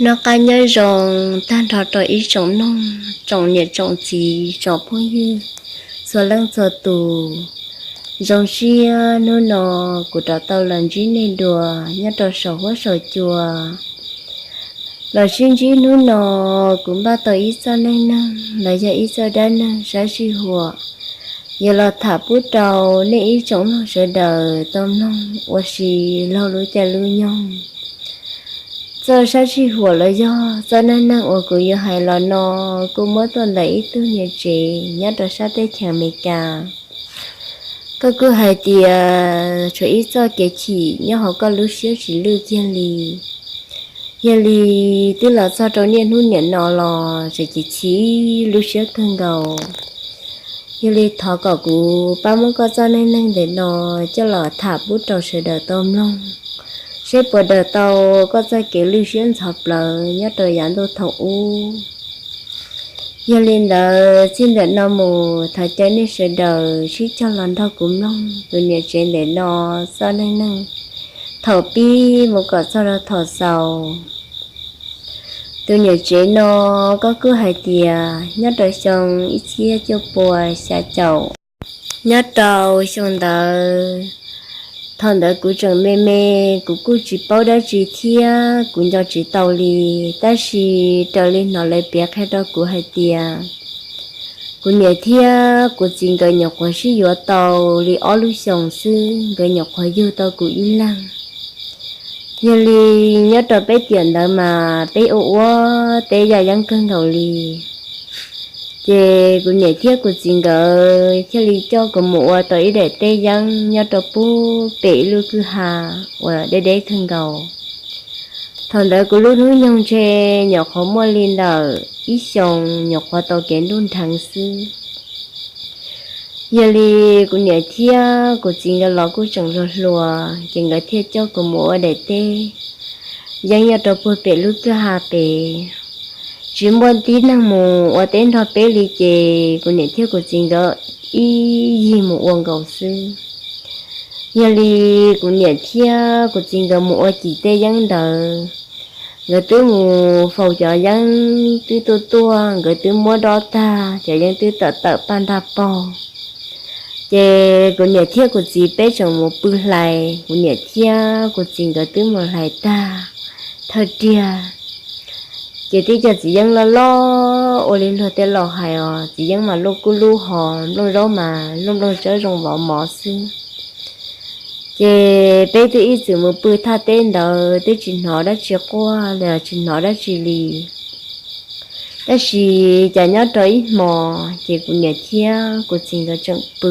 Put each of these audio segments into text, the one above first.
Noj qab nyob zoo tag nrho rau ib tsoom mloog, tsoom niam tsoom txiv, tsoom phooj ywg txhua leej txhua tus. Zoo siab hnub no kuv rov tau los ntsib nej dua nyob rau saum huab saum cua. Los sib ntsib hnub no, kuv npaj tau ib txoj neej neeg los yog ib txoj dab neeg sab sij huam yuav los tham pub rau nej ib tsoom mloog sawv daws tau mloog ua si laug lub caij lub nyoog. Txoj sab sij huam los yog txoj neej neeg uas kuv yuav hais los no kuj muab tuaj ntawm ib tug niam tsev nyob rau sab teb chaws Amelikas. Koj kuj hais tias tshuav ib txoj kev chim nyob hauv koj lub siab tsis lwj kiag li. Yog li twb los txog rau niaj hnub niam no los tseem chim chim lub siab kawg nkaus. Yog li thov kom kuv pab muab koj txoj neej neeg ntawm no coj los tham pub rau sawv daws tau mloog, seb puas daws tau koj txoj kev lwj siab ntxhov plawv nyob rau yav ntuj thaum ub. Yog li ntawd txij ntawm no mus thov caw nej sawv daws sib cog los nrog kuv mloog tus niam tsev ntawm no txoj neej neeg thaum pib mus kom txog rau thaum xaus. Tus niam tsev no koj kuj hais tias nyob rau xyoo ib txhiab cuaj pua xya caum. Nyob rau xyoo ntawd, thaum ntawd kuv tseem me me, kuv kuj tsis paub dab tsi thiab kuv nco tsis tau li. Tab sis raws li hnov lawv piav qhia rau kuv hais tias kuv niam thiab kuv txiv nkawd nyuam qhuav sib yuav tau li ob lub xyoos xwb, nkawd nyuam qhuav yug tau kuv ib leeg. Yog li nyob rau peb tiam ntawd mas peb ua ua teb yaj yeeb kawg nkaus li. Ces kuv niam thiab kuv txiv nkawd thiaj li coj kuv mus ua tau ib daim teb yeeb nyob rau pub pem ib lub kwj ha uas deb deb kawg nkaus. Thaum ntawd kuv lub hnub nyoog ntshe nyuam qhuav muaj li ntawm ib xyoos, nyuam qhuav tau kev ntuj nrheev xwb. Yog li kuv niam thiab kuv txiv nkawd los kuj tseem hluas hluas, ces nkawd thiaj coj kuv mus ua daim teb yeeb nyob rau puag pem lub kwj ha pem. Tsis muaj tib neeg mus ua teb nrog peb li, ces kuv niam thiab kuv txiv nkawd ib yig mus ua nkaus xwb. Yog li kuv niam thiab kuv txiv nkawd mus ua cim teb yeeb ntawd, nkawd twb mus faus cov yeeb twb tuaj tuaj, nkawd twb muab dob tag, cov yeeb twb tawm tawm paj nrag paug. Ces kuv niam thiab kuv txiv peb tseem mus pw hlais, kuv niam thiab kuv txiv nkawd twb mus hlais tag thawj tiag. Ces tib co txiv yeeb loj loj ua li luag tej laus hais os, txiv yeeb mas luaj kub lub hos nplooj zaub mas luaj nplooj tsawb zoo vov mov xwb. Ces peb twb ib txwm mus pw thaj teb ntawd twb tsis hnov dab tsi quaj los tsis hnov dab tsi li. Tab sis cas nyob rau ib hmo, ces kuv niam thiab kuv txiv nkawd tseem pw.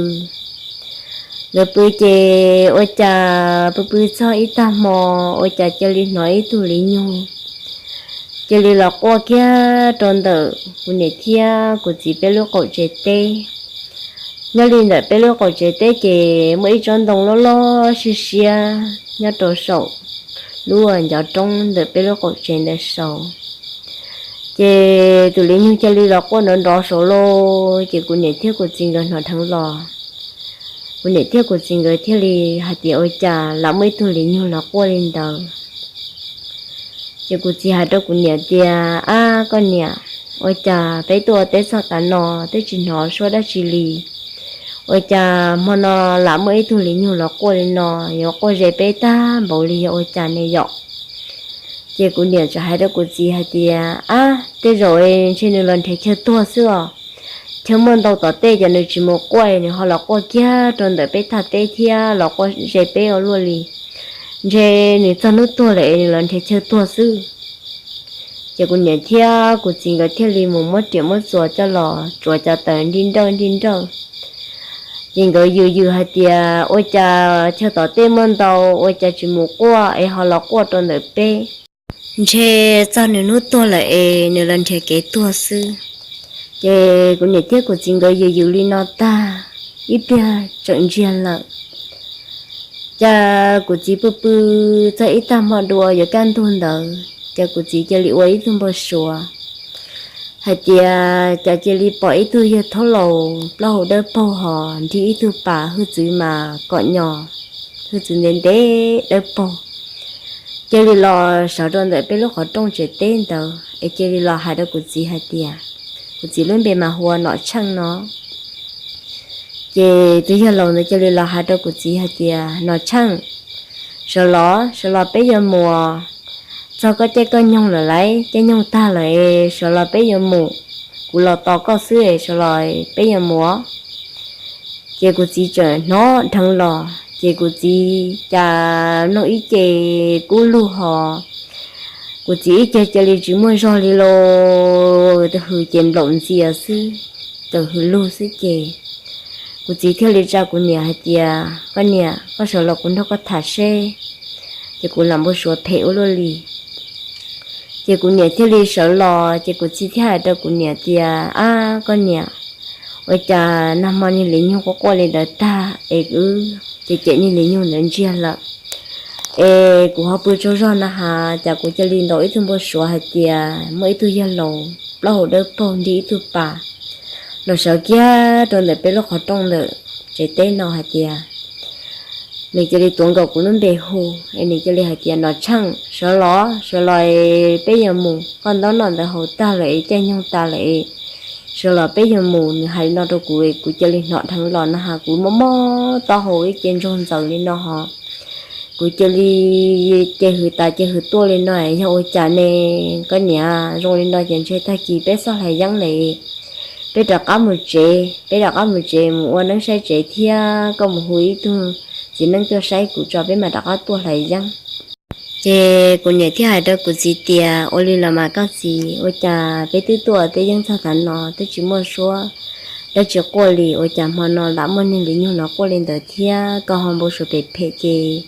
Nkawd pw ces ua cas pw pw txog ib tag hmo, ua cas cia li hnov ib tug li nyug cia li los quaj kiag rau ntawm kuv niam thiab kuv txiv peb lub qaum tsev teb. Nyob li ntawm peb lub qaum tsev teb ces muaj ib tsob ntoo loj loj siab siab nyob rau saum lub ncov roob ntawm peb lub qaum tsev ntawd saud. Ces tus li nyug cia li los quaj nrov nrov saud lauj, ces kuv niam thiab kuv txiv nkawd hnov dheev los. Kuv niam thiab kuv txiv nkawd thiaj li hais tias ua cas lam muaj ib tug li nyug los quaj li ntawd. Ces kuv txiv hais rau kuv niam tias, Ab koj niam, ua cas peb tuaj ua teb txog tav no twb tsis hnov suab dab tsi li, ua cas hmo no lam muaj ib tug li nyug los quaj li no, yuav quaj ze peb tag npaum li yog ua cas ne yom? Ces kuv niam txawm hais rau kuv txiv hais tias, Ab, tej zaum ntshe nws los nrhiav chaw tuag xwb os. Chaw muaj ntau tom tej ces nws tsis mus quaj, nws ho los quaj kiag rau ntawm peb thaj teb thiab los quaj ze peb ua luaj li. Ntshe nws txog hnub tuag lawm es nws los nrhiav chaw tuag xwb. Ces kuv niam thiab kuv txiv nkawd thiaj li mus muab riam muab txuas coj los tsuav cov taws nrij nrawj nrij nrawj. Ces nkawd yws yws hais tias, Ua cas chaw tom tej muaj ntau, ua cas tsis mus quaj es ho los quaj rau ntawm peb? Ntshe txog nws hnub tuag lawm es nws los nrhiav kev tuag xwb. Ces kuv niam thiab kuv txiv nkawd yws yws li no tag, ib pliag tseem ntsiag lawm. Cas kuv txiv pw pw txog ib tag hmo dua yuav kaj ntug ntawd, ces kuv txiv cia li ua ib tug npau suav hais tias cas cia li pom ib tug yawg thaub laus plaub hau dawb paug hos nrig ib tug pas hwj txwv mas kom nyos, hwj txwv ntev ntev dawb paug. cia li los sawv rau ntawm peb lub qhov rooj tsev teb ntawd es cia li los hais rau kuv txiv hais tias, kuv txiv lub npe mas hu ua Nom Tsheej no. Ces tus yawg laus ntawd cia li los hais rau kuv txiv hais tias, Nom Tsheej, sawv los, sawv los peb yuav mus, txog koj caij koj nyoog lawm lauj, caij nyoog tag lawm es sawv los peb yuav mus, kuv los tos koj xwb es sawv los peb yuav mus. Ces kuv txiv tseem hnov dheev los ces kuv txiv cas mloog ib ce kub lug hos, kuv txiv ib ce cia li tsis muaj zog li los, tus hws ces nplaum ntxias xwb, tus hws lug xwb ces kuv txiv thiaj li tsa kuv niam hais tias, Koj niam, koj sawv los kuv nrog koj tham seb. Ces kuv lam npau suav phem ua luaj li. Ces kuv niam thiaj li sawv los ces kuv txiv thiaj hais rau kuv niam tias, Ab koj niam, ua cas nag hmo niag li nyug quaj quaj li ntawd tag es wb ces cem niag li nyug ntawd ntsiag lawm es kuv ho pw tsaug zog na has, cas kuv cia li ntaus ib tug npau suav hais tias muaj ib tug yawg laus plaub hau dawb paug nti ib tug pas los sawv kiag rau ntawm peb lub qhov rooj ntawm tsev teb no hais tias, nws cia li tuav nkaus kuv lub npe hu es nws cia li hais tias, Nom Tsheej, sawv los, sawv los peb yuav mus, koj ntaub noj ntawv haus tag lawm es caij nyoog tas lawm es sawv los peb yuav mus. Nws hais li no rau kuv, kuv cia li hnov dheev los na has, kuv mob mob taub hau ib ce ntsoog ntxaws li no hos, kuv cia li ces hws tas ces hws tuaj li no, yog ua cas ne? Koj niam, zoo li no ces ntshe tag kis peb txhob hlais yeeb lawm, peb rov qab mus tsev, peb rov qab mus tsev mus ua neeb saib tsev thiab koj mus hu ib tug txiv neeb tuaj saib kuv tso peb mam rov qab tuaj hlais yeeb. Ces kuv niam thiaj hais rau kuv txiv tias, Ua li los mas koj txiv, ua cas peb twb tuaj twb yeej txog tav no twb tsis muaj suab dab tsi quaj li, ua cas hmo no lam muaj niag li nyug no quaj li ntawd thiab? Koj ho npau suav phem phem ces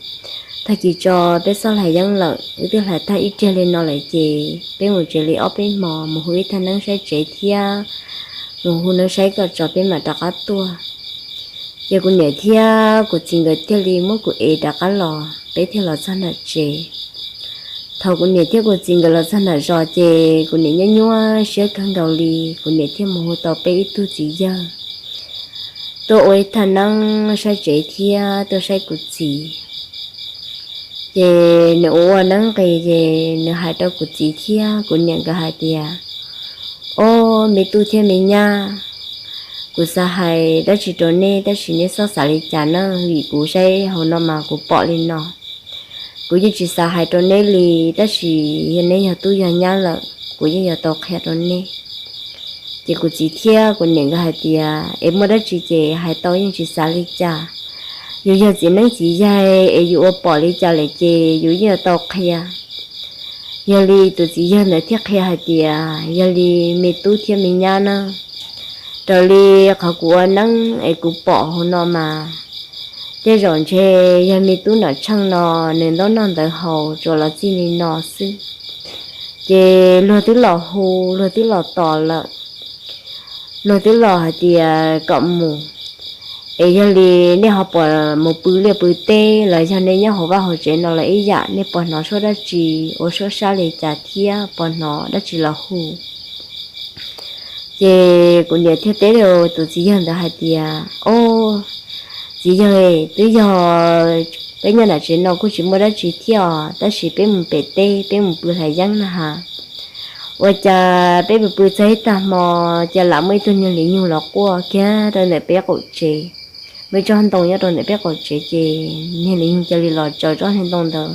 tag kis tso peb txhob hlais yeeb lawm, wb twb hlais tag ib pliag li no lawm ces peb mus tsev li ob peb hmo, mus hu ib tug neeb saib tsev thiab mus hu neeb saib koj tso peb mam rov qab tuaj. Ces kuv niam thiab kuv txiv nkawd thiaj li muab kuv ev rov qab los, peb thiaj los txog nram tsev. Thaum kuv niam thiab kuv txiv nkawd los txog nram zos ces kuv niam nyuaj nyuaj siab kawg nkaus li, kuv niam thiaj mus hu tau peb ib tug txiv yawg tuaj ua ib thaj neeb saib tsev thiab tuaj saib kuv txiv. Ces nws ua ua neeb nqis ces nws hais rau kuv txiv thiab kuv niam nkawd hais tias, Ob, me tub thiab me nyab, kuv xav hais dab tsi rau neb tab sis neb txhob xav li cas na, vim kuv saib hauv no mas kuv pom li no. Kuv yeej tsis xav hais rau neb li, tab sis yog neb yog tub yog nyab lawm kuv yeej yuav tau qhia rau neb. Ces kuv txiv thiab kuv niam nkawd hais tias, Es muaj dab tsi ces hais tau, yeej tsis xav li cas. Yus yog txiv neeb txiv yaig es yus ua pom li cas lawm ces yus yeej yuav tau qhia. Yog li tus txiv yawg ntawd thiaj qhia hais tias, Yog li me tub thiab me nyab na, raws li qhov kuv ua neeb es kuv pom hauv no mas, tej zaum ntshe yog me tub Nom Tsheej no, nws ntaub noj ntawv haus tsuas los txij li no xwb. Ces luag twb los hu, luag twb los tos lawm, luag twb los hais tias kom mus. Es yog li nej ho puas mus pw liaj pw teb los yog nej nyob hauv vaj hauv tsev no los ib yam, nej puas hnov suab dab tsi ua suab sab li cas thiab puas hnov dab tsi los hu? Ces kuv niam thiaj teb rau tus txiv yawg ntawd hais tias, Ob, txiv yawg, twb yog peb nyob nram tsev no kuj tsis muaj dab tsi thiab os, tab sis peb mus pem teb peb mus pw hlais yeeb na has, ua cas peb pw pw txog ib tag hmo, cas lam muaj ib tug niag li nyug los quaj kiag rau ntawm peb qaum tsev. Muaj ib tsob ntoo nyob rau ntawm peb qaum tsev ces niag li nyug cia li los tsaws tsob niag ntoo ntawd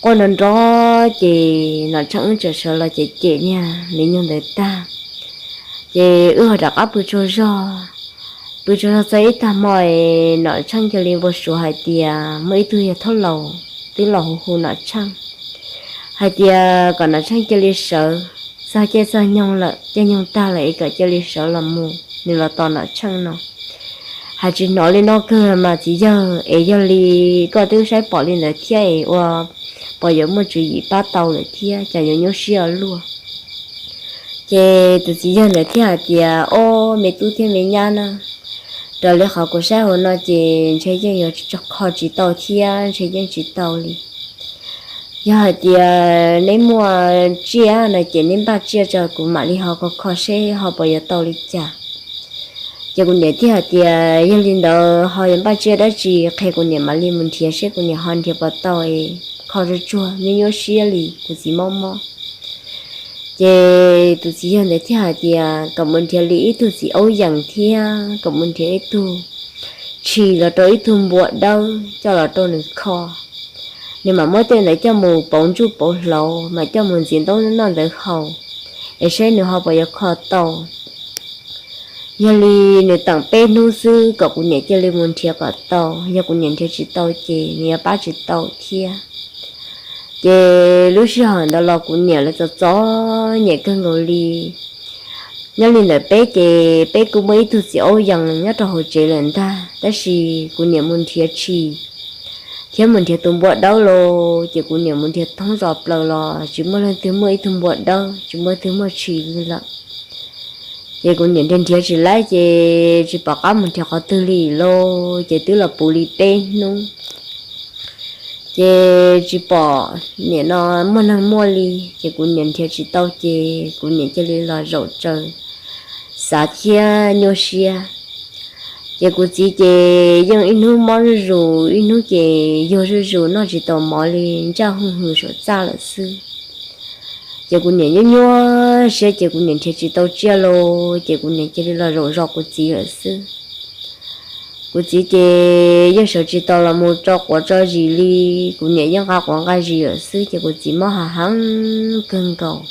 quaj nrov nrov, ces Nom Tsheej wb tseem sawv los ces cem niag li nyug ntawd tag. Ces wb ho rov qab pw tsaug zog, pw tsaug zog txog ib tag hmo es Nom Tsheej cia li npau suav hais tias muaj ib tug yawg thaub laus twb los hu hu Nom Tsheej hais tias kom Nom Tsheej cia li sawv, txog caij txog nyoog lawm, caij nyoog tag lawm es kom cia li sawv los mus, nws los tos Nom Tsheej no. Hais tsis hnov li no kawg mas txiv yawg, es yog li koj twb saib pom li ntawd thiab es ua puas yuav muaj tswv yim pab tau lawm thiab, cas yuav nyuaj siab ua luaj? Ces tus txiv yawg ntawd thiaj hais tias, Ob, me tub thiab me nyab na, raws li qhov kuv saib hauv no ces ntshe yeej yuav kho tsis tau thiab, ntshe yeej tsis tau li. Yog hais tias neb muaj tsiaj no ces neb npaj tsiaj tso kuv mam li ho kho kho seb ho puas yuav tau li cas. Ces kuv niam thiaj hais tias yog li ntawd ho yuav npaj tsiaj dab tsi, qhia kuv niam mam li mus nrhiav seb kuv niam ho nrhiav puas tau, kho tsuag tsuag nyuaj nyuaj siab li kuv txiv mob mob. Ces tus txiv yawg ntawd thiaj hais tias kom mus nrhiav li ib tug txiv aub yees thiab kom mus nrhiav ib tug tshis los rau ib tug npua dawb coj los rau nws kho. Nws mam muab tej ntawd coj mus pauv ntsuj pauv hlauv, mam coj mus ntxiv ntaub noj ntawd haus, es saib nws ho puas yuav kho tau. Yog li nws teem peb hnub xwb kom kuv niam cia li mus nrhiav kom tau, yog kuv niam nrhiav tsis tau ces nws yuav pab tsis tau thiab. Ces lub sij hawm ntawd los kuv niam lawv txom txom nyem kawg nkaus li. Nyob li ntawm peb ces peb kuj muaj ib tug txiv aub yees nyob rau hauv tsev lawm ntag, tab sis kuv niam mus nrhiav tshis thiab mus nrhiav tus npua dawb los ces kuv niam mus nrhiav thoob zos plaws los tsis muaj leej twg muaj ib tug npua dawb, tsis muaj leej twg muaj tshis li lawm. Ces kuv niam nrhiav nrhiav tsis laib ces tsis pom qab mus nrhiav qhov twg li lauj, ces twb los puv li peb hnub ces tsis pom nim no muaj neeg muaj li, ces kuv niam nrhiav tsis tau ces kuv niam cia li los zaum tsaws xav thiab nyuaj siab. Ces kuv txiv ces yeej ib hnub mob zuj zus, ib hnub ces yuag zuj zus, noj tsis tau mov li, ntsaj hwj hwm saum txaj lawm xwb. Ces kuv niam nyuaj nyuaj siab ces kuv niam nrhiav tsis tau tsiaj los ces kuv niam cia li los zaum zov kuv txiv lawm xwb. Kuv txiv ces yeej sawv tsis tau los mus tso quav tso zis li, kuv niam yeej nqa quav nqa zis lawm xwb ces kuv txiv mob hav heev kawg nkaus.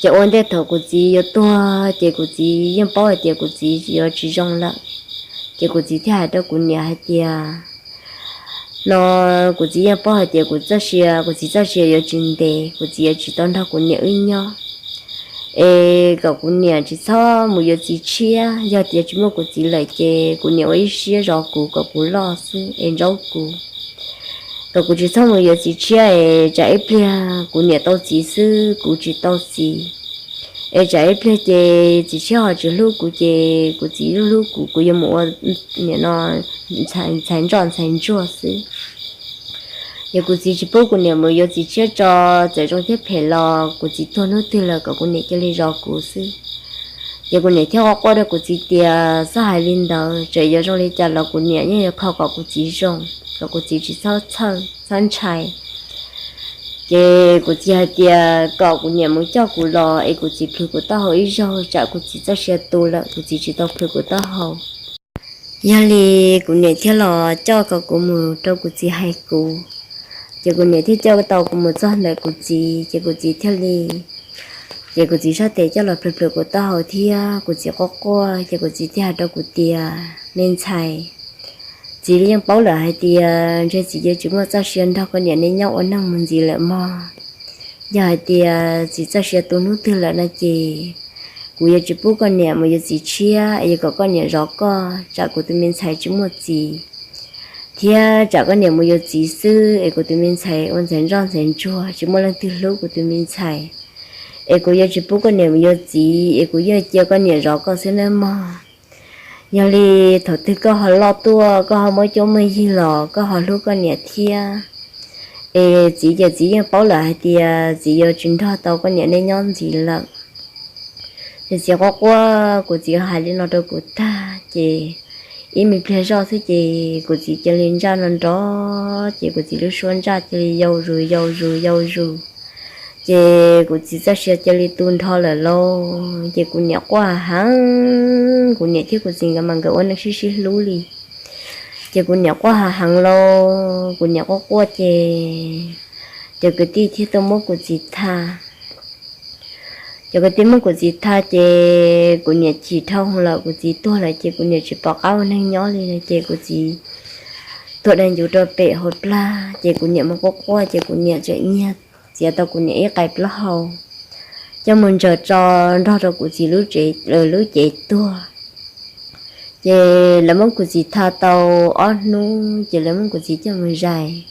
Ces ua ntej thaum kuv txiv yuav tuag ces kuv txiv yeej paub hais tias kuv txiv yuav tsis zoo lawm, ces kuv txiv thiaj hais rau kuv niam hais tias no, kuv txiv yeej paub hais tias kuv txoj sia, kuv txiv txoj sia yuav tsis ntev, kuv txiv yuav tsis tau nrog kuv niam wb nyob, es kom kuv niam tsis txhob mus yuav txiv tshiab, yog tias tsis muaj kuv txiv lawm ces kuv niam ua ib siab zov kuv kom kuv loj xwb es ntsaub kuv, kom kuv tsis txhob mus yuav txiv tshiab es tsam ib pliag kuv niam tau txiv xwb kuv tsis tau txiv, es tsam ib pliag ces txiv tshiab ho tsis hlub kuv ces kuv txiv hlub kuv, kuv yuav mus ua nim no ntxhais ntsoj ntxhais ntsuag xwb. Yog kuv txiv tsis pub kuv niam mus yuav txiv tshiab tso, txawm zoo thiab phem los kuv txiv tuag hnub twg lawm kom kuv niam cia li zov kuv xwb. Ces kuv niam thiaj quaj quaj rau kuv txiv tias txhob hais li ntawd, txawm yuav zoo li cas los kuv niam yeej yuav kho kom kuv txiv zoo, kom kuv txiv tsis txhob txhawj txhob ntshai. Ces kuv txiv hais tias kom kuv niam mus coj kuv los es kuv txiv plhws kuv taub hau ib zaug, tsam kuv txiv txoj sia tu lawm kuv txiv tsis tau plhws kuv taub hau. Yog li kuv niam thiaj los coj kom kuv mus rau kuv txiv hais kuv. Ces kuv niam thiaj coj tau kuv mus txog ntawm kuv txiv, ces kuv txiv thiaj li, ces kuv txiv sab tes coj los plhws plhws kuv taub hau thiab kuv txiv quaj quaj, ces kuv txiv thiaj hais rau kuv tias me ntxhais, txiv yeej paub lawm hais tias ntshe txiv yuav tsis muaj txoj sia nrog koj niam nej nyob ua neej mus ntxiv lawm mog. Yog hais tias txiv txoj sia tu hnub twg lawm no ces kuv yuav tsis pub koj niam mus yuav txiv tshiab es yuav kom koj niam zov koj, tsam kuv tus me ntxhais tsis muaj txiv, thiab tsam koj niam mus yuav txiv xwb es kuv tus me ntxhais ua ntxhais ntsoj ntxhais ntsuag tsis muaj leej twg hlub kuv tus me ntxhais, es kuv yuav tsis pub koj niam mus yuav txiv es kuv yuav cia koj niam zov koj xwb nawb mog. Yog li thaum twg koj ho loj tuaj koj ho muaj cuab muaj yig los koj ho hlub koj niam thiab. Es txiv ces txiv yeej paub lawm hais tias txiv yuav tsis nrog tau koj niam nej nyob ntxiv lawm. Ces txiv quaj quaj, kuv txiv hais li no rau kuv tag ces ib me pliag zoj xwb ces kuv txiv cia li ntsaj no nrov, ces kuv txiv lub suab ntsaj cia li yau zus yau zus yau zus. Ces kuv txiv txoj sia cia li tu nrho lawm lauj, ces kuv niam quaj heev, kuv niam thiab kuv txiv nkawd mas nkawd ua neej sib sib hlub li. Ces kuv niam quaj heev lauj, kuv niam quaj quaj ces cov kwv tij thiaj tuaj muab kuv txiv tha. Cov kwv tij muab kuv txiv tha ces kuv niam chim dhau lawm, kuv txiv tuag lawm ces kuv niam tsis pom qab ua neeg nyob li no ces kuv txiv tuag dai ncuv rau pem hauv plag, ces kuv niam mus quaj quaj ces kuv niam tseem nyiag txiav tau kuv niam ib qais plaub hau coj mus ntsaws tso nrog rau kuv txiv lub cev tuag. Ces lawv muab kuv txiv tha tau ob hnub ces lawv muab kuv txiv coj mus zais.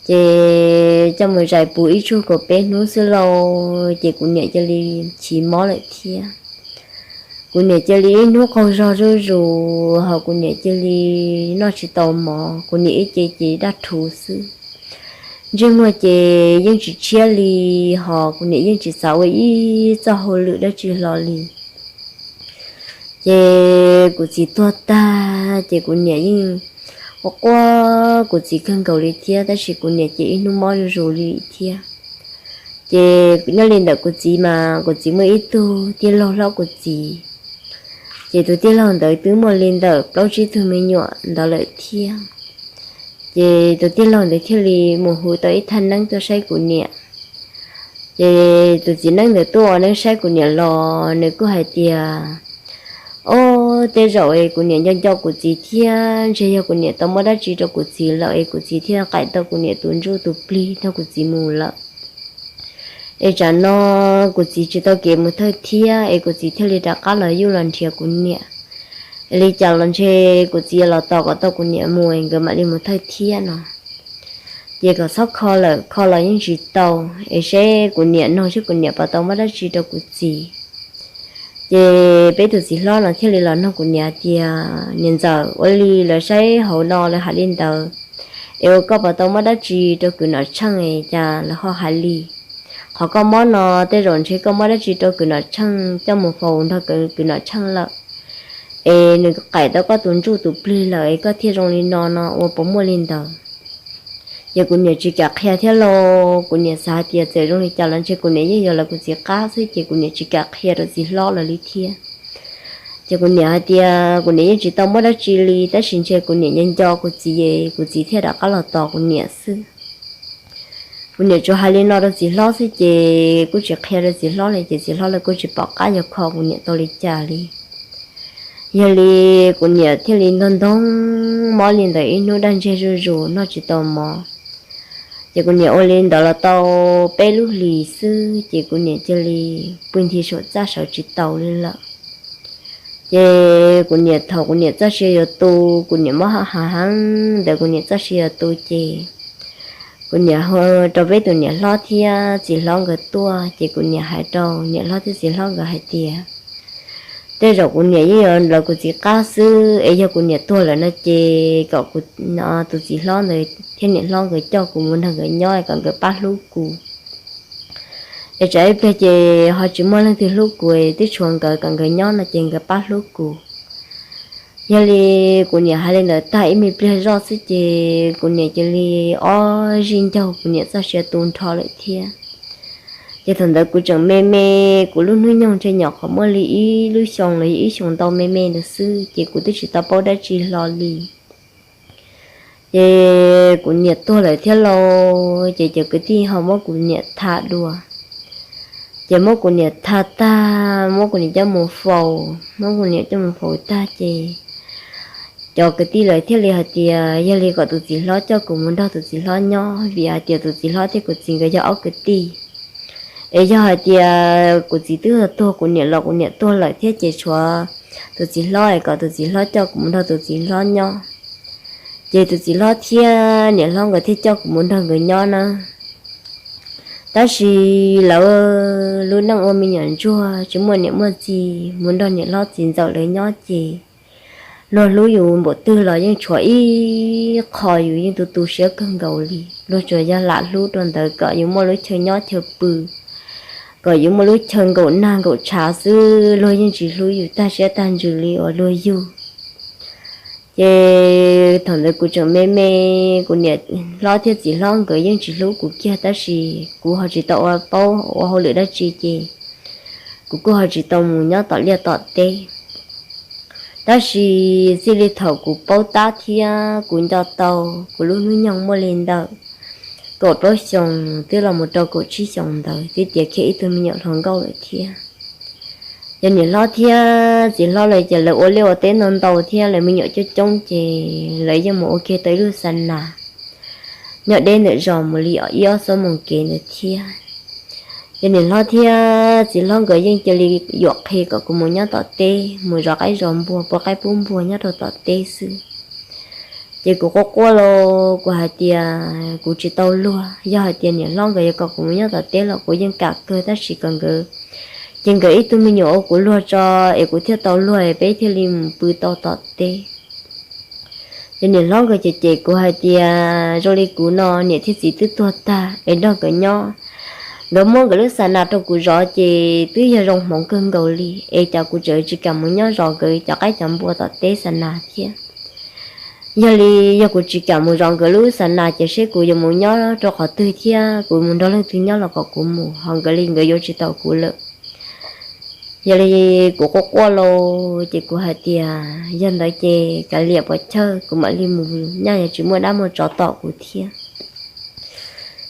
Ces coj mus zais puv ib tsug kaum peb hnub xwb lauj, ces kuv niam cia li chim mob lawm thiab. Kuv niam cia li ib hnub qaug zog zuj zus, ho kuv niam cia li noj tsis tau mov, kuv niam ib ce ces daj rhuv xwb. Ntsej muag ces yeej tsis tshiab li, ho kuv niam yeej tsis xav ua ib txoj hauj lwm dab tsi hlo li. Ces kuv txiv tuag tag ces kuv niam yeej quaj quaj kuv txiv kawg nkaus li thiab, tab sis kuv niam ces ib hnub mob zuj zus li thiab. Ces nyob li ntawm kuv txiv mas kuv txiv muaj ib tug tij laug hlob kuv txiv, ces tus tij laug ntawd twb muaj li ntawm plaub tsib tug me nyuam ntawd lawm thiab. Ces tus tij laug ntawd thiaj li mus hu tau ib thaj neeb tuaj saib kuv niam. Ces tus txiv neeb ntawd tuaj ua neeb saib kuv niam los nws kuj hais tias, ob, tej zaum es kuv niam nco nco kuv txiv thiab ntshe yog kuv niam tau muab dab tsi rau kuv txiv lawm es kuv txiv thiaj qaim tau kuv niam tus ntsuj tus plig nrog kuv txiv mus lawm. Es tsam no kuv txiv tsis tau kev mus thawj thiab es kuv txiv thiaj li rov qab los yuj los nrhiav kuv niam. Li cas los ntshe kuv txiv los tos kom tau kuv niam mus nkawd mam li mus thawj thiab no. Ces kom txhob kho lawm, kho los yeej tsis tau, es seb kuv niam nug seb kuv niam puas tau muab dab tsi rau kuv txiv. Ces peb tus txiv hlob no thiaj li los nug kuv niam tias, niam ntxawm, ua li lawv saib hauv no lawv hais li ntawd, es ua koj puas tau muab dab tsi rau kwv Nom Tsheej es cas lawv ho hais li? Qhov koj mob no tej zaum ntshe koj muab dab tsi rau kwv Nom Tsheej coj mus faus nrog kwv Nom Tsheej lawm, es nws qaim tau koj tus ntsuj tus plig lawm es koj thiaj zoo li no no, ua puas muaj li ntawd? Ces kuv niam tsis kam qhia thiab lauj, kuv niam xav hais tias txawm zoo li cas los ntshe kuv niam yeej yuav lawv kuv txiv qab xwb, ces kuv niam tsis kam qhia rau txiv hlob lawv li thiab. Ces kuv niam hais tias kuv niam yeej tsis tau muab dab tsi li, tab sis ntshe kuv niam nco nco kuv txiv, kuv txiv thiaj rov qab los tos kuv niam xwb. Kuv niam tsuas hais li no rau txiv hlob xwb, ces kuj tsis qhia rau txiv hlob li, ces txiv hlob lawv kuj tsis pom qab yuav kho kuv niam tau li cas li. Yog li kuv niam thiaj li ntog ntog mob li ntawd ib hnub daj ntseg zuj zus noj tsis tau mov. Ces kuv niam ua li ntawd los tau peb lub hlis xwb, ces kuv niam cia li pw nthi saum txaj sawv tsis taus li lawm. Ces kuv niam, thaum kuv niam txoj sia yuav tu, kuv niam mob hav heev ntawd, kuv niam txoj sia yuav tu ces kuv niam hu rau peb tus niam hlob thiab txiv hlob nkawd tuaj, ces kuv niam hais rau niam hlob thiab txiv hlob nkawd hais tias, tej zaum kuv niam yeej yuav lawv kuv txiv qab xwb, es yog kuv niam tuag lawm no ces kom kuv, tus txiv hlob ntawd thiab niam hlob nkawd coj kuv mus nrog nkawd nyob kom nkawd pab hlub kuv. Es tsam ib pliag ces ho tsis muaj leej twg hlub kuv, twb tshuav nkawd kom nkawd nyob no ces nkawd pab hlub kuv. Yog li kuv niam hais li ntawd tag ib me pliag zoj xwb ces kuv niam cia li ob zig ncaug, kuv niam txoj sia tu nrho lawm thiab. Ces thaum ntawd kuv tseem me me, kuv lub hnub nyoog ntshe nyuam qhuav muaj li ib lub xyoo los yog ib xyoo ntau me me ntawd xwb, ces kuv twb tsis tau paub dab tsi hlo li. Ces kuv niam tuag lawm thiab lauj, ces cov kwv tij ho muab kuv niam tha dua. Ces muab kuv niam tha tag, muab kuv niam coj mus faus, muab kuv niam coj mus faus tag ces cov kwv tij lawv thiaj li hais tias yog li kom tus txiv hlob coj kuv mus nrog tus txiv hlob nyob, vim hais tias tus txiv hlob thiab kuv txiv nkawd yog ob kwv tij. Es yog hais tias kuv txiv twb tuag, kuv niam los kuv niam tuag lawm thiab, ces tshuav tus txiv hlob es kom tus txiv hlob coj kuv mus nrog tus txiv hlob nyob, ces tus txiv hlob thiab niam hlob nkawd thiaj coj kuv mus nrog nkawd nyob na. Tab sis lawv lub neej ua me nyuam ntsuag tsis muaj niam muaj txiv, mus nrog niam hlob txiv ntxawm lawv nyob ces luag hlub yus npaum twg los yeej tshuav ib qho yus yeej tu tu siab kawg nkaus li. Luag tsuas yog lam hlub rau ntawd kom yus muaj lub chaw nyob chaw pw, kom yus muaj lub chaw nkaum nag nkaum tshav xwb, luag yeej tsis hlub yus tag siab tag ntsws li uas luag yug. Ces thaum ntawd kuv tseem me me, kuv niam hlob thiab txiv hlob nkawd yeej tsis hlub kuv kiag, tab sis kuv ho tsis tau ua paub ua hauj lwm dab tsi ces kuv kuj ho tsis tau mus nyob tom liaj tom teb. Tab sis txij li thaum kuv paub tab thiab kuv nco tau, kuv lub hnub nyoog muaj li ntawm kaum plaub xyoos twb los mus rau kaum tsib xyoos ntawd twb tiav kiag ib tug me nyuam hluas nkauj lawm thiab. Ces niam hlob thiab txiv hlob lawv ces lawv ua liaj ua teb ntau ntau thiab lawv me nyuam coob coob ces lawv yeej mus ua kiag tau ib lub xa nas nyob deb ntawm zos mus li ib ob xuab moos kev ntawd thiab. Ces niam hlob thiab txiv hlob nkawd yeej cia li yuam qhia kom kuv mus nyob tom teb, mus zov qaib zov npua, pua qaib pub npua nyob rau tom teb xwb. Ces kuv quaj quaj los kuv hais tias kuv tsis tau luag, yog hais tias niam hlob nkawd yuav kom kuv mus nyob tom teb los kuv yeej kam kawg, tab sis kom nkawd, ces nkawd ib tug me nyuam ua kuv luag tso es kuv thiaj tau luag es peb thiaj li mus pw tau tom teb. Ces niam hlob nkawd ces cem kuv hais tias zoo li kuv no niam thiab txiv twb tuag tag es nrog nkawd nyob Nkawd muab nkawd lub xa nas rau kuv zov ces twb yog zoo hmoov kawg nkaus li es cas kuv tseem tsis kam mus nyob zov nkawd cov qaib cov npua tom teb xa nas thiab. Yog li yog kuv tsis kam mus zov nkawd lub xa nas ces seb kuv yuav mus nyob rau qhov twg thiab kuv mus nrog leej twg nyob los kom kuv mus, ho nkawd li nkawd yuav tsis tau kuv lawm. Yog li kuv quaj quaj lauj ces kuv hais tias yog ntawd ces kav liam puas chawj, kuv mam li mus nyaj, yog tsis muaj dab muaj tsov tom kuv thiab.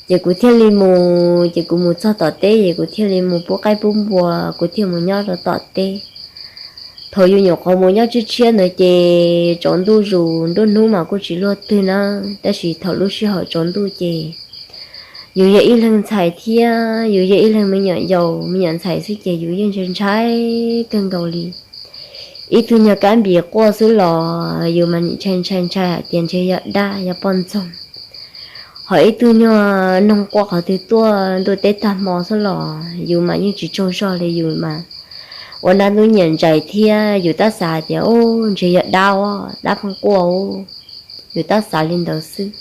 Ces kuv thiaj li mus, ces kuv mus txog tom teb ces kuv thiaj li mus pub qaib pub npua, kuv thiaj mus nyob rau tom teb. Thaum yus nyuam qhuav mus nyob tshiab tshiab ntawd ces tsaus ntuj zus, nruab hnub mas kuj tsis luaj twg na, tab sis thaum lub sij hawm tsaus ntuj ces yus yog ib leeg ntxhais thiab yus yog ib leeg me nyuam yaus me nyuam ntxhais xwb ces yus yeej ntshai ntshai kawg nkaus li. Ib tug nyuag kab npis quaj xwb los yus mas nim ntshai ntshai ntshai hais tias ntshe yog dab yog poj ntxoog. Ho ib tug nyuag noog quaj qhov twg tuaj ntuj teb tag hmo xwb los yus mas yeej tsis tsaug zog li, yus mas ua nab ntub nyiam ntsais thiab yus tab xav hais tias u, ntshe yog dab, dab pheej quaj u, yus tab xav li ntawd xwb.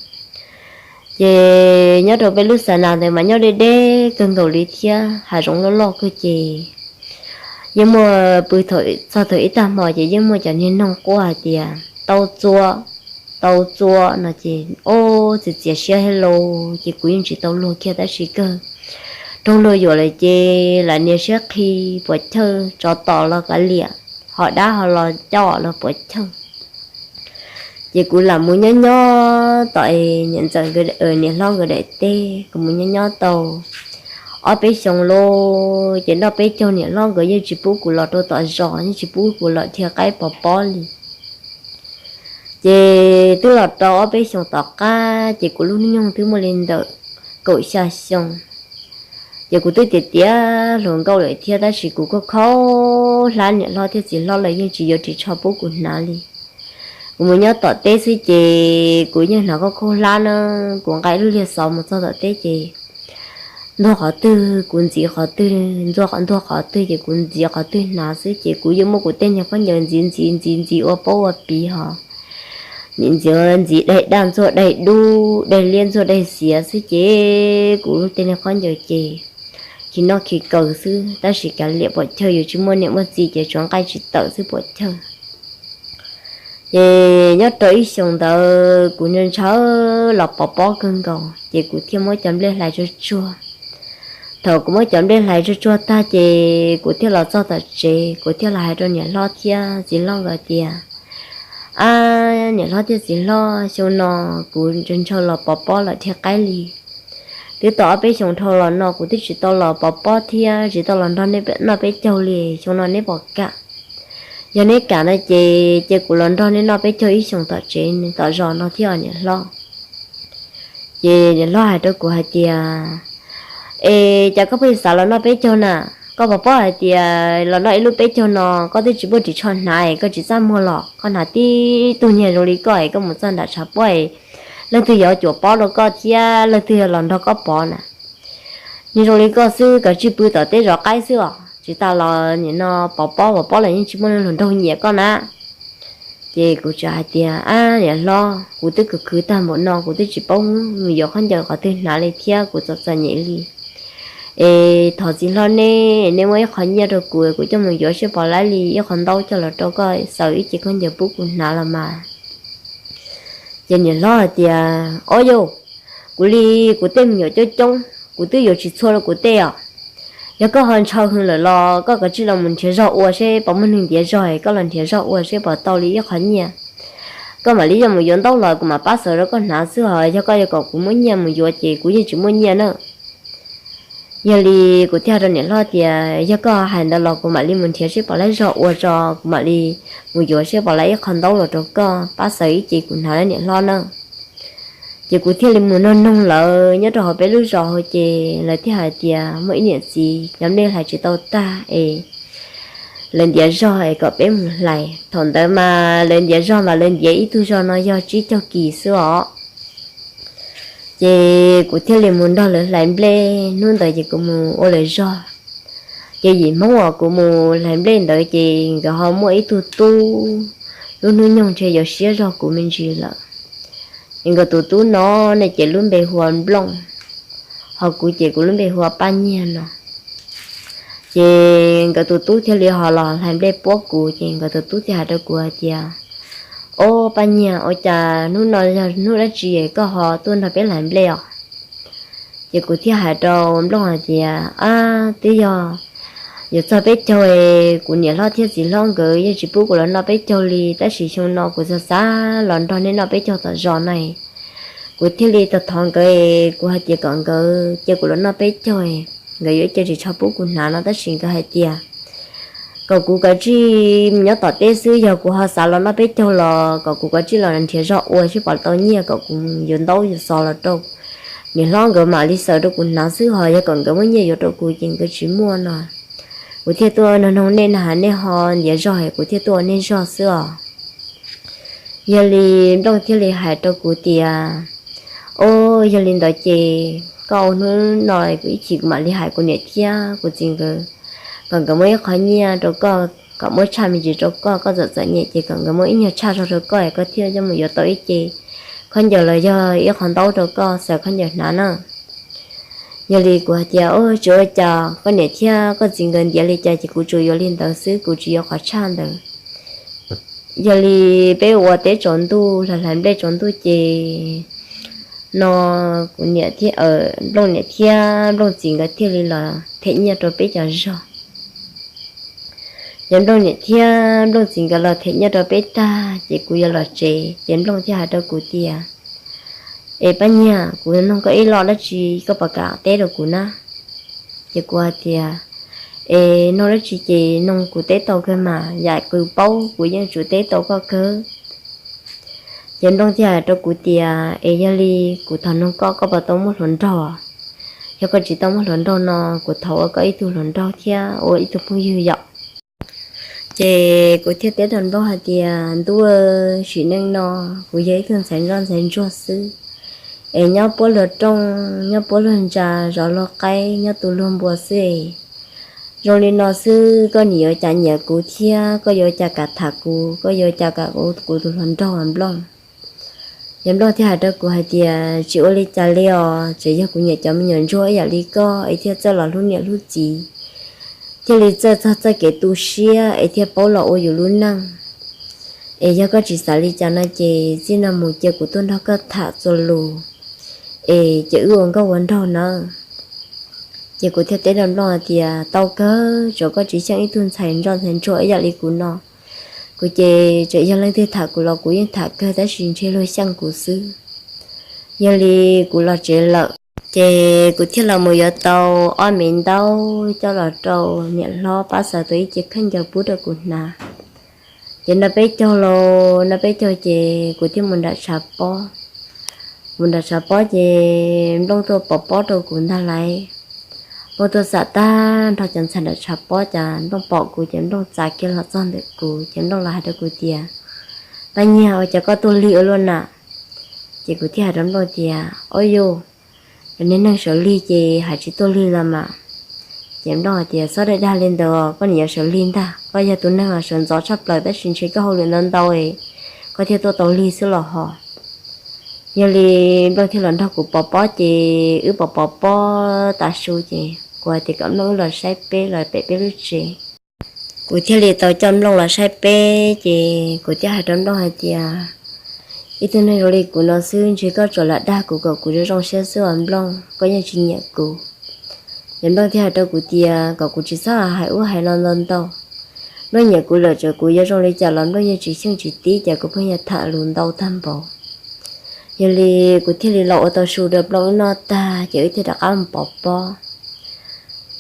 Ces nyob rau peb lub xa nas ntawd mas nyob deb deb kawg nkaus li thiab hav zoov loj loj kawg ces yeej muaj pw, txog thaum ib tag hmo ces yeej muaj cov niag noog quaj hais tias tau txua, tau txua no ces o, txias txias siab thiab lauj, ces kuv yeej tsis tau luag kiag tab sis kawg raug luag yuam lawm ces lam nias siab qhi puas chawj, tsov tom los kav liam, ho dab ho los coj los puas chawj. Ces kuv lam mus nyob nyob tom niam ntxawm, niam hlob nkawd daim teb, kuv mus nyob nyob tau ob peb xyoos lauj ces noj peb caug niam hlob nkawd yeej tsis pub kuv los rau tom zos, yeej tsis pub kuv los dhia qaib pov pob li. Ces twb los rau ob peb xyoos tom qab ces kuv lub hnub nyoog twb muaj li ntawm kaum xya xyoo. Ces kuv twb tiav tiav hluas nkauj lawm thiab tab sis kuv kuj khaub hlab niam hlob thiab txiv hlob lawv yeej tsis yuav ris tsho pub kuv hnav li. Kuv mus nyob tom teb xwb ces kuv yeej hnav khaub khaub hlab na, kuv nqa lub liag xov mus txog tom teb ces ntuag qhov twg kuv ntxiv qhov twg, ntuag qhov twg ces kuv ntxiv qhov twg hnav xwb ces kuv yeej muab kuv tej niag khaub ncaws ntxiv ntxiv ntxiv ntxiv ua paub ua piv ho nim ntxiv ntxiv daig daj ntxuag daig dub daig liab ntxuag daig xiav xwb ces kuv tej niag khaub ncaws ces khi noj khi kaw xwb tab sis kav liam puas chawj, yus tsis muaj niam muaj txiv ces tsuas nqaij tsis tawm xwb puas chawj. Ces nyob rau ib xyoos ntawd kuv ntshaw ntshaw los pov pob kawg nkaus ces kuv thiaj muab cov nplej hlais tsuag tsuag. Thaum kuv muab cov nplej hlais tsuag tsuag tag ces kuv thiaj los txog tom tsev, kuv thiaj los hais rau niam hlob thiab txiv hlob nkawd tias, ab, niam hlob thiab txiv hlob, xyoo no kuv ntshaw ntshaw los pov pob los dhia qaib li. Twb tau ob peb xyoos dhau los no kuv twb tsis tau los pov pob thiab tsis tau los nrog neb noj peb caug li, xyoo no neb puas kam? Yog neb kam no ces cia kuv los nrog neb noj peb caug ib xyoos tom tsev tom zos no thiab niam hlob. Ces niam hlob hais rau kuv hais tias, es cas koj pheej xav los noj peb caug na? Koj puas paub hais tias los noj ib lub peb caug no koj twb tsis muaj ris tsho hnav es koj tsis txaj muag los koj hnav tib tug niag zoo li koj es koj mus txog nram tshav pob es leej twg yuav cuam pob rau koj thiab leej twg yuav los nrog koj pov na? Niag zoo li koj xwb koj tsis pw tom teb zov qaib xwb os, tsis tas los nim no pov pob pov pob los yeej tsis muaj neeg luag nraug nyiam koj na. Ces kuv txawm hais tias, ab, niam hlob, kuv twb khwv khwv tag npaum no kuv twb tsis paub mus yuav khaub ncaws qhov twg hnav li thiab kuv txom txom nyem li. Es thov txiv hlob neb, neb muab ib qho nyiaj rau kuv, kuv coj mus yuav seb puas laib li ib qho ntaub coj los rau koj xaws ib ce khaub ncaws pub kuv hnav los mas. Ces niam hlob hais tias, ob yau, kuv li kuv tej me nyuam coob coob kuv twb yuav tsis txhua rau kuv tej os. Yog koj ho ntshaw heev lawm los koj kav tsij los mus nrhiav zog ua seb puas muaj neeg ntiav zog es koj los nrhiav zog ua seb puas tau li ib qho nyiaj. Koj mam li coj mus yuav ntaub los kuv mam pab xaws rau koj hnav xwb os, yog koj yuav kom kuv muab nyiaj mus yuav ces kuv yeej tsis muaj nyiaj na. Yog li kuv thiaj hais rau niam hlob tias yog koj hais ntawd los kuv mam li mus nrhiav seb puas laib zog ua tso, kuv mam li mus yuav seb puas laib ib qho ntaub los rau koj pab xaws ib ce kuv hnav, niam hlob na. Ces kuv thiaj li mus nug noog lawv nyob rau hauv peb lub zos hauv ces lawv thiaj hais tias muaj ib niam txiv cov nplej hlais tsis tau tag es lawv ntiav zog es kom peb mus hlais. Thaum ntawd mas lawv ntiav zog mas lawv ntiav ib tug zog no yog tsib caug kis xwb os. Ces kuv thiaj li mus nrog lawv hlais nplej, hnub ntawd ces kuv mus ua lawv zog. Ces yim Hmoob uas kuv mus hlais nplej ntawd ces nkawd ho muaj ib tug tub, lub hnub nyoog ntshe yuav siab zog kuv me ntsis lawm. Es nkawd tus tub no ne ces lub npe hu ua Nplooj. Ho kuv ces kuv lub npe hu ua Paj Nyiag no. Ces nkawd tus tub thiaj li ho los hlais nplej puab kuv, ces nkawd tus tub thiaj hais rau kuv hais tias, Ob, Paj Nyiag, ua cas hnub no yog hnub dab tsi koj ho tuaj nrog peb hlais nplej os? Ces kuv thiaj hais rau Nplooj hais tias, Ab, twb yog yuav txog peb caug es kuv niam hlob thiab txiv hlob nkawd yeej tsis pub kuv los noj peb caug li, tab sis xyoo no kuv xav xav los nrog nej noj peb caug tom zos no. Kuv thiaj li thov nkawd, kuv hais tias kom nkawd cia kuv los noj peb caug, nkawd yuav cia tsis tshua pub kuv hnav no, tab sis nkawd hais tias kom kuv kav tsij nyob tom teb xwb, yog kuv ho xav los noj peb caug los kom kuv kav tsij los nrhiav zog ua seb puas tau nyiaj kom kuv yuav ntaub yuav xov los rau niam hlob nkawd mam li xaws rau kuv hnav xwb, ho yog kom nkawd muab nyiaj yuav rau kuv ces nkawd tsis muaj no. Kuv thiaj tuaj nug nug nej na, nej ho ntiav zog es kuv thiaj tuaj ua nej zog xwb os. Yog li Nplooj thiaj li hais rau kuv tias, Ob, yog li ntawd ces koj ua hnub no kuv ib chim kuv mam li hais kuv niam thiab kuv txiv nkawd kom nkawd muab ib qho nyiaj rau koj, kom muab tshaj me ntsis rau koj, koj txom txom nyem ces kom nkawd muab ib nyuag tshaj zog rau koj es koj thiaj coj mus yuav tau ib ce khaub ncaws los yog ib qho ntaub rau koj xaws khaub ncaws hnav na. Yog li kuv hais tias, Ub, tsis ua cas, koj niam thiab koj txiv nkawd ntiav li cas ces kuv tsuas yuav li ntawd xwb, kuv tsis yuav qhov tshaj ntawd. Yog li peb ua teb tsaus ntuj, hlais hlais nplej tsaus ntuj ces no kuv niam thiab Nplooj niam thiab Nplooj txiv nkawd thiaj li los them nyiaj rau peb cov zog. Ces Nplooj niam thiab Nplooj txiv nkawd los them nyiaj rau peb tag ces kuv yuav los tsev, ces Nplooj thiaj hais rau kuv tias, Es Paj Nyiag, kuv nug koj ib lo dab tsi koj puas kam teb rau kuv na? Ces kuv hais tias, Es nug dab tsi ces nug kuv teb tau kawg mas, yam kuv paub kuv yeej tsum teb tau koj kawg. Ces Nplooj thiaj hais rau kuv tias, Es yog li kuv thov nug koj, koj puas tau muaj hluas nraug? Yog koj tsis tau muaj hluas nraug no kuv thov ua koj ib tug hluas nraug thiab ua ib tug phooj ywg yom. Ces kuv thiaj teb rau Nplooj hais tias, Ntuj, sim neej no kuv yog ib tug ntxhais ntsoj ntxhais ntsuag xwb, es nyob puab luag rooj, nyob puab luag ntsa, zov luag qaib, nyob tu luag npua xwb. Zoo li no xwb koj nim yuav cas nyiam kuv thiab koj yuav cas kam tham kuv, koj yuav cas kam ua kuv tus hluas nraug Nplooj? Ces Nplooj thiaj hais rau kuv hais tias, Tsis ua li cas li os, tseem yog kuv nyiam cov me nyuam ntsuag ib yam li koj es thiaj txawj los hlub niam hlub txiv, thiaj li txawj txog txoj kev tu siab es thiaj paub los ua yus lub neej. Es yog koj tsis xav li cas no ces txij no mus cia kuv tuaj nrog koj tham txuas lus, es ces wb ua nkauj ua nraug nawb. Ces kuv thiaj teb rau Nplooj hais tias, Tau kawg, tsuas koj tsis xyeej ib tug ntxhais ntsoj ntxhais ntsuag ib yam li kuv no. Kuv ces tseem yog leej twg tham kuv los kuv yeej tham kawg tab sis ntshe luag xyeej kuv xwb. Yog li kuv los tsev lawm, ces kuv thiaj los mus yuav tau ob me ntaub coj los rau niam hlob pab xaws tau ib ce khaub ncaws pub rau kuv hnav. Ces noj peb caug los noj peb caug ces kuv thiaj mus nram tshav pob. Mus nram tshav pob ces Nplooj tuaj pov pob rau kuv ntag lauj. Nplooj tuaj xam tag nrho cov ntxhais nram tshav pob, ces Nplooj pom kuv ces Nplooj txav kiag los txog ntawm kuv ces Nplooj los hais rau kuv tias, Paj Nyiag, ua cas koj tuaj lig ua luaj na? Ces kuv thiaj hais rau Nplooj tias, Ob yus, cov niag neeg sawv lig ces hais tsis tuaj lig los mas. Ces Nplooj hais tias, Txhob dag dag li ntawd, koj nim yuav sawv lig ntag, koj yog tus neeg sawv ntxov tshaj plaws tab sis ntshe koj hauj lwm ntau ntau, koj thiaj tuaj tau lig xwb los hos. Yog li Nplooj thiaj los nrog kuv pov pob ces wb pov pov pob tas su ces kuv hais tias kom Nplooj wb los saib peb los pem peb lub tsev. Kuv thiaj li tau coj Nplooj los saib peb ces kuv thiaj hais rau Nplooj hais tias, Ib tug neeg zoo li kuv no xwb ntshe koj tsuas lam dag kuv kom kuv zoo zoo siab xwb os Nplooj, koj yeej tsis nyiam kuv. Ces Nplooj thiaj hais rau kuv tias kom kuv tsis txhob hais ub hais no ntau ntau. Nplooj nyiam kuv lawm txawm kuv yuav zoo li cas los Nplooj yeej tsis xyeej tsis tib ces kuv pheej yog tham lus ntau tag npaum. Yog li kuv thiaj li los ua tau su rau Nplooj wb noj tag ces wb thiaj rov qab mus pov pob.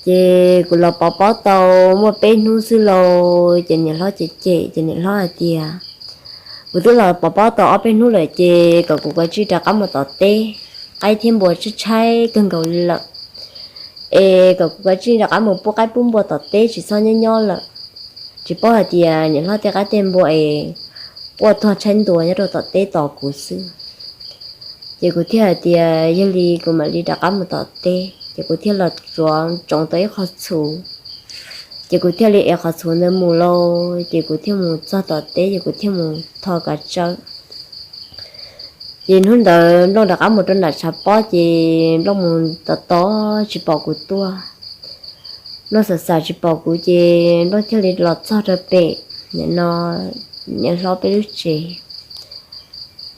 Ces kuv los pov pob tau muaj peb hnub xwb lauj ces niam hlob cem cem ces niam hlob hais tias, Kuv twb los pov pob tau ob peb hnub lawm ces kom kuv kav tsij rov qab mus tom teb, qaib thiab npua tshaib tshaib kawg nkaus li lawm, es kom kuv kav tsij rov qab mus pub qaib pub npua tom teb tsis txhob nyob nyob lawm. Tsis paub hais tias niam hlob tej qaib tej npua es quaj tuag tshaib ntua nyob rau tom teb tos kuv xwb. Ces kuv thiaj hais tias yog li kuv mam li rov qab mus tom teb ces kuv thiaj los tsuav tsoov tau ib qho txhuv. Ces kuv thiaj li ev qhov txhuv ntawd mus lauj ces kuv thiaj mus txog tom teb ces kuv thiaj mus tho kav tsawb. Ces hnub ntawd Nplooj rov qab mus rau nram tshav pob ces Nplooj mus tos tos tsis pom kuv tuaj. Nplooj xav xav tsis pom kuv ces Nplooj thiaj li los txog rau pem, nim no niam hlob peb lub tsev.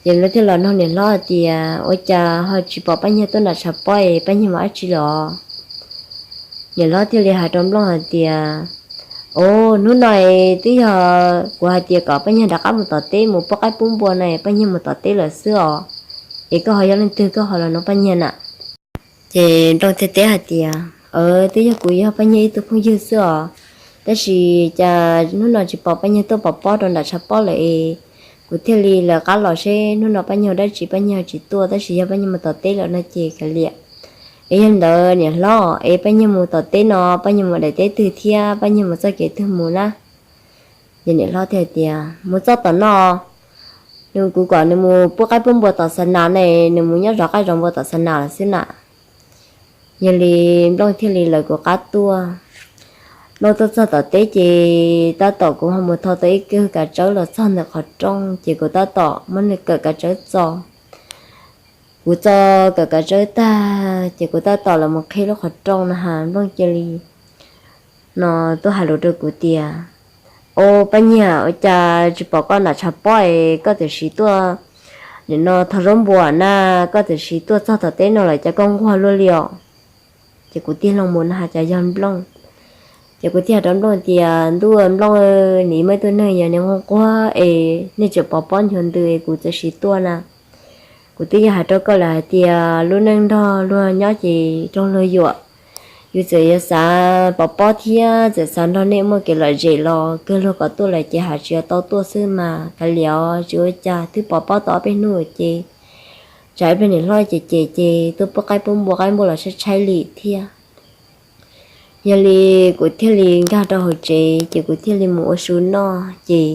Ces Nplooj thiaj los nug niam hlob hais tias, ua cas ho tsis pom Paj Nyiag tuaj nram tshav pob es Paj Nyiag mus dab tsi lawm os? Niam hlob thiaj li hais rau Nplooj hais tias, o, hnub no twb yog kuv hais tias kom Paj Nyiag rov qab mus tom teb mus pub qaib pub npua no, Paj Nyiag mus tom teb lawm xwb os, es koj ho yog leej twg koj ho los nug Paj Nyiag na? Ces Nplooj thiaj teb hais tias, twb yog kuv yog Paj Nyiag ib tug phooj ywg xwb os, tab sis cas hnub no tsis pom Paj Nyiag tuaj pov pob rau nram tshav pob lawm es kuv thiaj li lawv qab los seb hnub no Paj Nyiag ua dab tsi Paj Nyiag tsis tuaj, tab sis yog Paj Nyiag mus tom teb lawm no ces kav liam. Es yog li ntawd niam hlob, es Paj Nyiag mus tom teb no Paj Nyiag mus daim teb twg thiab Paj Nyiag mus txoj kev twg mus na? Ces niam hlob thiaj hais tias mus txoj tom no, nws kuv kom nws mus pub qaib pub npua tom xa nas ne, nws mus nyob zov qaib zov npua tom xa nas lawm xwb na. Yog li Nplooj thiaj li lawv kuv qab tuaj. Nplooj tuaj txog tom teb ces tab tom kuv ho mus thau tau ib kawm kav tsawb los txog ntawm qhov rooj ces kuv tab tom muab nws kawm kav tsawb txo. Kuv txo kawm kav tsawb tag ces kuv tab tom los mus qhib lub qhov rooj no ha Nplooj cia li no tuaj hais lus rau kuv tias, o, Paj Nyiag, ua cas tsis pom koj nram tshav pob es koj txawm siv tuaj nim no thau zaub npua na, koj txawm siv tuaj txog tom teb no lawm cas koj nquag luaj li os? Ces kuv tig loo mus no ha cas yog Nplooj. Ces kuv thiaj hais rau Nplooj tias, ntuj, Nplooj, nim muaj ib tug neeg yog nim nquag nquag es nej tseem pov pob nchuav ntws es kuv txawm siv tuaj na. Kuv twb yog hais rau koj lawm hais tias lub neej nrog luag nyob ces raug luag yuam. Yus txawm yuav xav pov pob thiab txawm xav nrog nej muaj kev lom zem los kawg luag kom tuaj lawm ces hais tsis yuav tau tuaj xwb mas kav liam os, tsis ua cas, twb pov pob tau ob peb hnub ces tsam ib pliag niam hlob ces ces ces tuaj pub qaib pub npua, qaib npua los tshaib tshaib li thiab. Yog li kuv thiaj li nkag rau hauv tsev ces kuv thiaj li mus ua su noj ces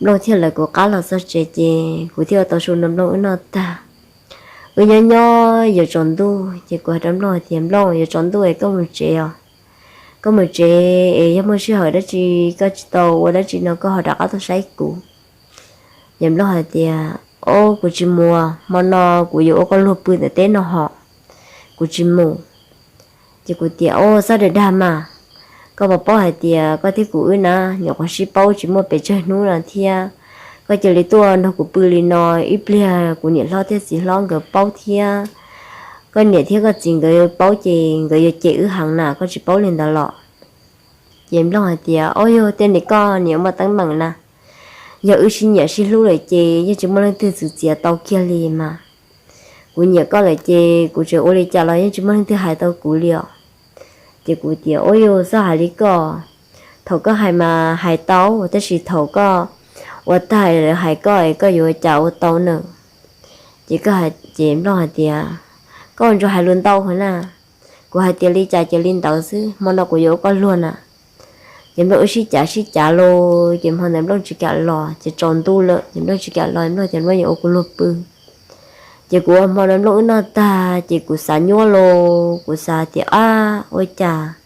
Nplooj thiaj lawv kuv qab los txog tsev ces kuv thiaj ua tau su nrog Nplooj wb noj tag. Wb nyob nyob yuav tsaus ntuj ces kuv hais rau Nplooj hais tias, Nplooj, yuav tsaus ntuj es koj mus tsev os. Koj mus tsev es yog muaj sij hawm dab tsi koj tsis tau ua dab tsi no koj ho rov qab tuaj saib kuv. Ces Nplooj hais tias, o, kuv tsis mus, hmo no kuv yuav ua koj luag pw ntawm teb no hos, kuv tsis mus. Ces kuv tias, o, txhob dag dag mas, koj puas paub hais tias koj thiab kuv wb na nyuam qhuav sib paub tsis muaj pes tsawg hnub no thiab, koj cia li tuaj nrog kuv pw li no, ib pliag kuv niam hlob thiab txiv hlob nkawd paub thiab koj niam thiab koj txiv nkawd paub ces nkawd yuav cem wb heev na, koj tsis paub li ntawd los? Ces Nplooj hais tias, o, yog tej nim koj niam muaj teeb meem na, yog wb sib nyiam sib hlub lawm ces yeej tsis muaj leej twg txwv txiav tau kiag li mas. Kuv nyiam koj lawm ces kuv tseem ua li cas los yeej tsis muaj leej twg hais tau kuv li os. Ces kuv tias, ua yus txhob hais li koj, thaum koj hais mas hais tau, tab sis thaum koj ua tag lawv hais koj es koj yuav ua cas ua tau na? Ces koj, ces Nplooj hais tias, koj ua ntsuag hais lus ntau heev na, kuv hais tias li cas ces li ntawd xwb, hmo no kuv yuav ua koj luag na. Ces Nplooj wb sib cav sib cav los ces hmo ntawd Nplooj tsis kam los ces tsaus ntuj lawm ces Nplooj tsis kam los, Nplooj tias Nplooj yuav ua kuv luag pw. Ces kuv ua hmo no Nplooj wb noj tag ces kuv xav nyuaj los kuv xav tias, ab, ua cas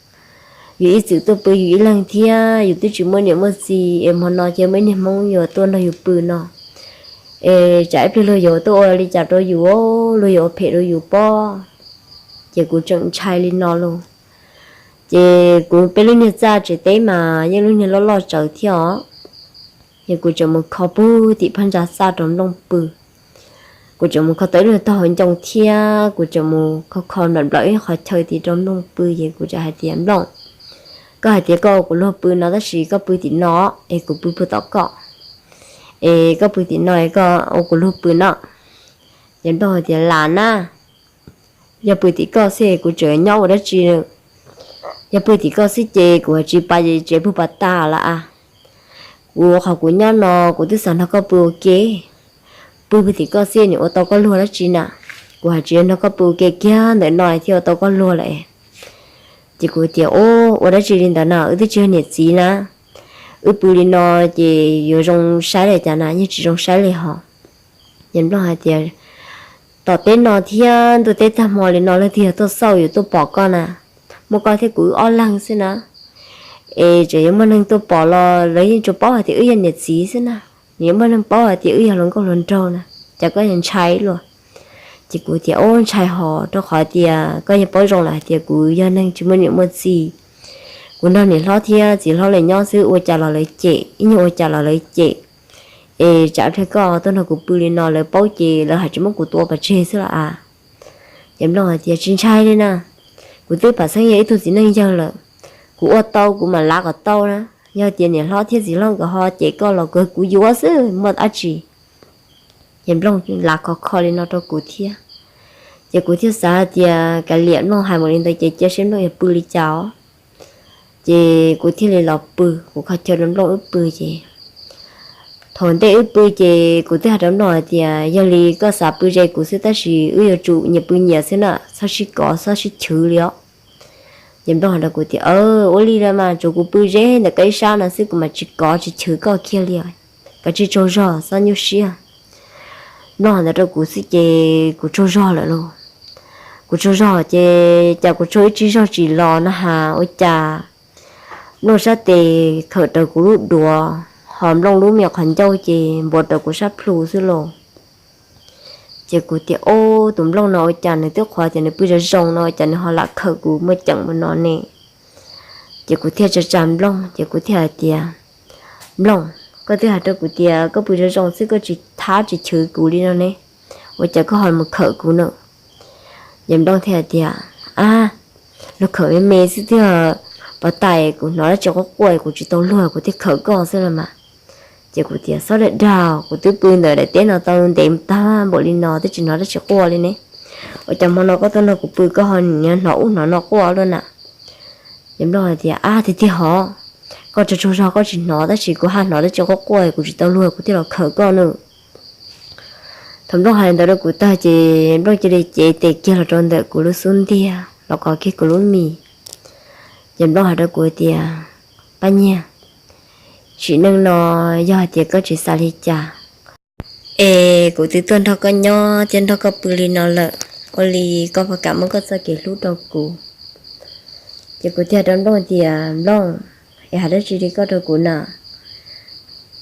yus ib txwm tuaj pw yus ib leeg thiab yus twb tsis muaj niam muaj txiv es hmo no ces muaj ib niag Hmoob yuav tuaj nrog yus pw no, es tsam ib pliag luag yuav tuaj ua li cas rau yus, luag yuav ua phem rau yus pob. Ces kuv tseem ntshai li no los. Ces kuv peb lub niag txaj tsev teb mas yeej lub niag loj loj tsawv thiab os. Ces kuv tseem mus kho puag tim phab ntsa txaj rau Nplooj pw. Kuv tseem mus kho tau ib lub tog hauv ncoo thiab kuv tseem mus kho kho nplawm nplawm ib qhov chaw tim rau Nplooj pw ces kuv tseem hais tias, Nplooj, koj hais tias koj ua kuv luag pw no tab sis koj pw tim no es kuv pw puag tom koj, es koj pw tim no es koj ua kuv luag pw no. Ces Nplooj hais tias, lam na, yog pw tim koj xwb kuv tseem nyob ua dab tsi? Yog pw tim koj xwb ces kuv tsis pais tsev puag pas tas lawm as. Kuv qhov kuv nyob no kuv twb xav nrog koj pw ua ke. Pw pw tim koj xwb nim ua tau koj luag dab tsi na? Kuv hais tsis yog nrog koj pw ua ke kiag ntawm no thiaj ua tau koj luag lawm. Ces kuv tias, ua dab tsi li ntawd na, wb twb tsis yog niam txiv na, wb pw li no ces yuav zoo saib li cas na, yeej tsis zoo saib li hos. Ces Nplooj hais tias, tom teb no thiab ntuj teb tag hmo li no leej twg yog tuaj xauj yuav tuaj pom koj na, muaj koj thiab kuv wb ob leeg xwb na, es tseem yuav muaj neeg tuaj pom los lawv yeej tsuas paub hais tias wb yog niam txiv xwb na, nws yuav muaj neeg paub hais tias wb yog hluas nkauj hluas nraug na. cas koj yuav ntshai luaj? Ces kuv tias, Ub, ntshai hos, rau qhov tias koj yeej paub zoo lawm hais tias kuv yog neeg tsis muaj niam muaj txiv. Kuv nrog niam hlob thiab txiv hlob lawv nyob xwb, ua cas los lawv cem, ib nyuag ua cas los lawv cem. Es tsam ib pliag koj tuaj nrog kuv pw li no lawv paub ces lawv hais tsis muab kuv tua pov tseg xwb los as. Ces Nplooj hais tias, Tsis ntshai li na, kuv twb pam xeeb yog ib tug txiv neej yawg lawm, kuv ua tau kuv mam lav kom tau na. Yog tias niam hlob thiab txiv hlob nkawd ho cem koj los kuv yuav xwb, muaj dab tsi. Ces Nplooj lav khov kho li no rau kuv thiab. Ces kuv thiaj xav hais tias kav liam, Nplooj hais mus li ntawd ces cia seb Nplooj yuav pw li cas os. Ces kuv thiaj li los pw, kuv kho chaw rau Nplooj wb pw ces thaum ntej wb pw ces kuv twb hais rau Nplooj hais tias, Yog li koj xav pw ze kuv xwb tab sis wb yuav tsum nyias pw nyias xwb na, txhob sib kov txhob sib chwv li os. Ces Nplooj hais rau kuv tias, Ua li los mas, tsuav kuv pw ze ntawm koj ib sab no xwb kuv mam tsis kov tsis chwv koj kiag li os. Koj tsis tsaug zog txhob nyuaj siab. Nplooj hais ntawd rau kuv xwb ces kuv tsaug zog lawm lauj. Kuv tsaug zog ces cas kuv tsaug ib tsig zog tsis los no has ua cas Nplooj sab tes khawm raws kuv lub duav, ho Nplooj lub me qhov ncauj ces npuav raws kuv sab plhu xwb lauj. Ces kuv tias, Ob, tus Nplooj no ua cas nws twb qhuav tias nws pw zoo zoo no ua cas nws ho lam khawm kuv muaj ceem mus no ne? Ces kuv thiaj tsa tsa Nplooj ces kuv thiaj hais tias, Nplooj, koj twb hais rau kuv tias koj pw zoo zoo xwb koj tsis thab tsis chwv kuv li no ne, ua cas koj ho mus khawm kuv na? Ces Nplooj thiaj hais tias, Ab, luag khawm me me xwb twb pov tais kuv hnov dab tsi quaj quaj kuv tsis tau luag kuv thiaj khawm koj xwb los mas. Ces kuv tias, Txhob dag dag, kuv twb pw ntawm daim teb no tau ntev tag npaum li no twb tsis hnov dab tsi quaj li ne, ua cas hmo no koj tuaj nrog kuv pw koj ho hnov ub hnov no quaj luaj na? Ces Nplooj hais tias, Ab, tiag tiag hov, koj tsaug tsaug zog koj tsis hnov tab sis kuv ho hnov dab tsi quaj quaj kuv tsis tau luag kuv thiaj los khawm koj na. Thaum Nplooj hais ntawd rau kuv tag ces Nplooj cia li cev tes kiag los rau ntawm kuv lub xub ntiag los kov kiag kuv lub mis. Ces Nplooj hais rau kuv tias, Paj Nyiag, sim neej no yog hais tias koj tsis xav li cas es kuv twb tuaj nrog koj nyob thiab nrog koj pw li no lawm, ua li koj puas kam muab koj txoj kev hlub rau kuv? Ces kuv thiaj rau Nplooj tias, Nplooj, es hais dab tsi li koj rau kuv na?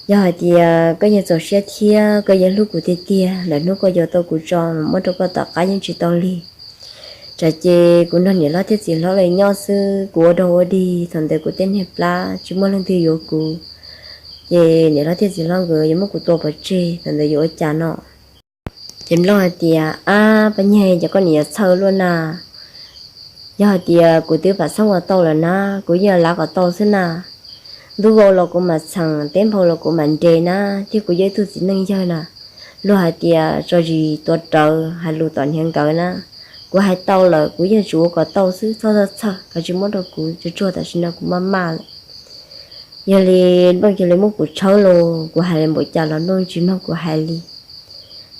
Yog hais tias koj yeej txaus siab thiab koj yeej hlub kuv tiag tiag, lwm hnub koj yuav tau kuv tso mus muab rau koj tom qab yeej tsis tau li. Tsam ces kuv nrog niam hlob thiab txiv hlob lawv nyob xwb, kuv ua dog ua dig, thaum ntawd kuv tej niag plab tsis muaj leej twg yuav kuv, ces niam hlob thiab txiv hlob nkawd yuav muab kuv tua pov tseg, thaum ntawd yuav ua cas no? Ces Nplooj hais tias, Ab, Paj Nyiag, ces koj niam yuav txhawj luaj na. Yog hais tias kuv twb pam xeeb ua tau lawm na, kuv yeej lav kom tau xwb na. Ntuj vau los kuv mam txheem, teb nphau los kuv mam nres na, thiab kuv yog ib tug txiv neej yawg na. Luag hais tias tso zis tuav rawv, hais lus tom hniav nkawd na. Kuv hais tau lawm, kuv yeej tsum ua kom tau xwb, txhob txhawj, koj tsis muab rau kuv, tsuag tsuag tam sim no kuv maj maj lawm. Yog li Nplooj cia li muab kuv tshawb los, kuv hais li npaum cas los Nplooj tsis mloog kuv hais li.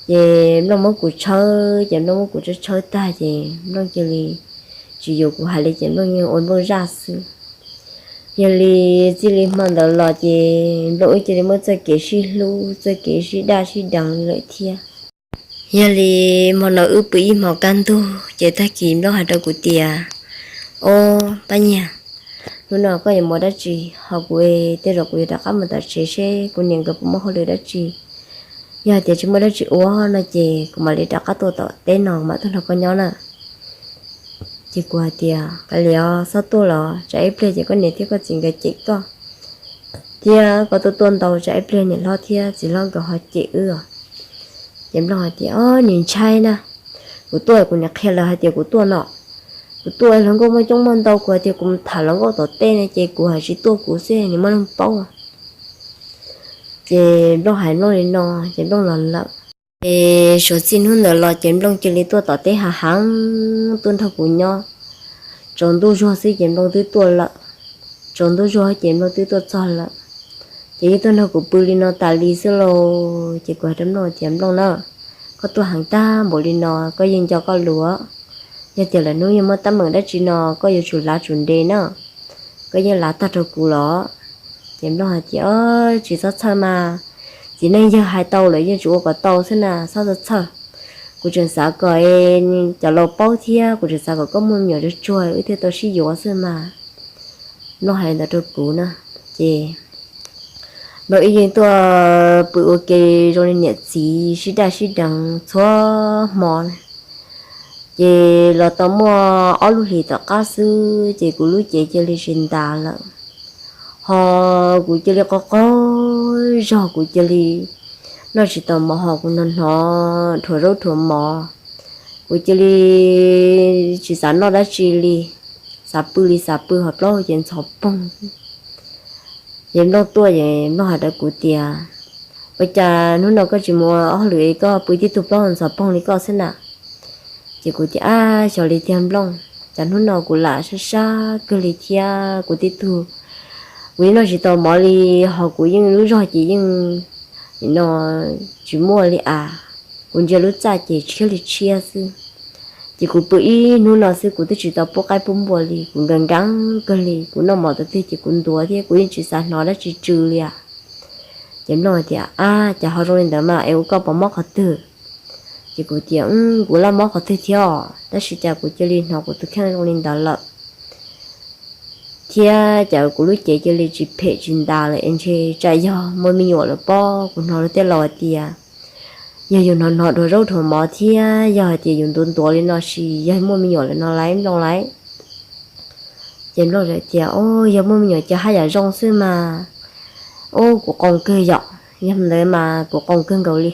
Ces Nplooj muab kuv tshawb, ces Nplooj muab kuv tshawb tshawb tag ces Nplooj cia li tsis yuav kuv hais li ces Nplooj yeej ua Nplooj zaj xwb. Yog li txij li hmo ntawd los ces Nplooj wb cia li muaj txoj kev sib hlub, txoj kev sib daj sib deev li lawm thiab. Yog li hmo no wb pw ib hmos kaj ntug ces tag kis Nplooj hais rau kuv tias, Ob, Paj Nyiag, hnub no koj yuav mus dab tsi? Ho kuv tej zaum kuv yuav rov qab mus tom tsev seb kuv niam nkawd puas muaj hauj lwm dab tsi. Yog hais tias tsis muaj dab tsi ua no ces kuv mam li rov qab tuaj tom teb no mam tuaj nrog koj nyob na. Ces kuv hais tias, Kav liam, txhob tuaj los tsam ib pliag ces koj niam thiab koj txiv nkawd cem koj, thiab koj tuaj tuaj ntau tsam ib pliag niam hlob thiab txiv hlob nkawd ho cem wb os. Ces Nplooj hais tias, Ob, nim ntshai na, kuv tuaj kuv niam qhia lawv hais tias kuv tuaj no. Kuv tuaj hluas nkauj muaj coob muaj ntau, kuv hais tias kuv mus tham hluas nkauj tom teb no ces kuv hais tsis tuaj kuv xwb nws muaj neeg paub. Ces Nplooj hais Nplooj li no ces Nplooj los lawm. Ces suav txij hnub ntawd los ces Nplooj cia li tuaj tom teb hav heev tuaj nrog kuv nyob. Tsaus ntuj zuag xwb ces Nplooj twb tuaj lawm. Tsaus ntuj zuag ces Nplooj twb tuaj txog lawm. Ces yeej tuaj nrog kuv pw li no tas li xwb lauj. Ces kuv hais rau Nplooj tias, Nplooj na, koj tuaj heev tag npaum li no koj yeej nco koj lus. Yog tias lwm hnub yog muaj teeb meem dab tsi no koj yuav tsum lav tsum nres na. Koj yeej lav tag rau kuv los? Ces Nplooj hais tias, Tsis txhob txhawj mas, txiv neej yawg hais tau lawm yeej tsum ua kom tau xwb na, txhob txhob txhawj. Kuv tseem xav kom cov laus paub thiab kuv tseem xav kom koj muaj me nyuam tsuag tsuag wb thiaj tau sib yuav xwb mas. Nplooj hais li ntawd rau kuv na. Ces Nplooj ib yeej tuaj pw ua ke zoo li niam txiv sib daj sib deev txhua hmo. Ces los tau muaj ob lub hlis tom qab xwb ces kuv lub cev cia li tsis ntas lawm, ho kuv cia li qaug qaug zog, kuv cia li noj tsis tau mov, ho kuv hnov hnov dhuav zaub dhuav mov, kuv cia li tsis xav noj dab tsi li, xav pw li xav pw, ho plaub hau ces ntxhov poog. Ces Nplooj tuaj ces Nplooj hais rau kuv tias, Ua cas hnub no koj tsis mus ua hauj lwm es koj pw tib tug plaub hau ntxhov poog li koj xwb na? Ces kuv tias, Ab, xyov li tiag Nplooj, cas hnub no kuv lam sab sab kawg li thiab, kuv tib tug, kuv yeej noj tsis tau mov li, ho kuv yeej lub zog ces yeej no tsis muaj li as, kuv ntsia lub txaj ces tshiab li tshiab xwb. Ces kuv pw ib hnub no xwb kuv twb tsis tau pub qaib pub npua li, kuv nkees nkees kawg li, kuv noj mov tau twg ces kuv ntuav thiab kuv yeej tsis xav hnov dab tsi tsw li as. Ces Nplooj tias, Ab, cas ho zoo li ntawd mas es ua koj puas mob qhov twg? Ces kuv tias, Kuv laj mob qhov twg thiab os, tab sis cas kuv cia li hnov kuv tus kheej zoo li ntawd lawm. Thiab cas kuv lub cev cia li tsis phem tsis ntas lawm es ntshe tsam yog muaj me nyuam lawm pob. Kuv hnov luag tej laus hais tias yog yus hnov hnov dhuav zaub dhuav mov thiab yog hais tias yus ntuav ntuav li no sis yog muaj me nyuam lawm no lauj Nplooj lauj. Ces Nplooj tias, Yog muaj me nyuam ces haj yam zoo xwb mas. Ub, kuv qoo kawg yom, yog ntawd mas kuv qoo kawg nkaus li.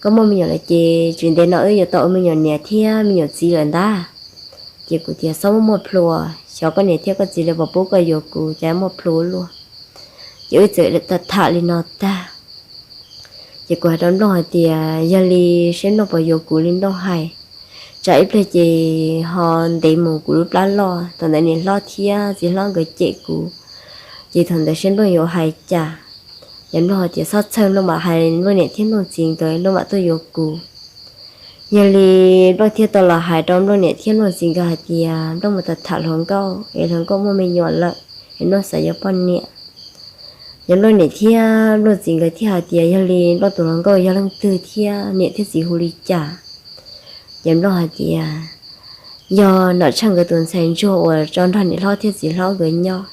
Koj muaj me nyuam lawm ces tsis ntev no wb yuav tau ua me nyuam niam thiab me nyuam txiv lawm ntag. Ces kuv tias, Txhob muaj muaj plhus, xyov koj niam thiab koj txiv lawv puas pub koj yuav kuv, cas muaj plhus luaj. Ces wb txawm tham li no tag. Ces kuv hais rau Nplooj hais tias yog li seb Nplooj puas yuav kuv li Nplooj hais, tsam ib pliag ces ho ntev mus kuv lub plab loj, thaum ntawd niam hlob thiab txiv hlob nkawd cem kuv, ces thaum ntawd seb Nplooj yuav hais cas. Ces Nplooj hais tias txhob txhawj, Nplooj mam hais Nplooj niam thiab Nplooj txiv nkawd, Nplooj mam tuaj yuav kuv. Yog li Nplooj thiaj tau los hais rau Nplooj niam thiab Nplooj txiv nkawd hais tias Nplooj mus tham hluas nkauj es hluas nkauj muaj me nyuam lawm es Nplooj xav yuav poj niam. Yog Nplooj niam thiab Nplooj txiv nkawd thiaj hais tias yog li Nplooj tus hluas nkauj yog leej twg thiab niam thiab txiv hu li cas. Ces Nplooj hais tias yog Nom Tsheej nkawd tus ntxhais ntsuag uas tso nrog niam hlob thiab txiv hlob nkawd nyob,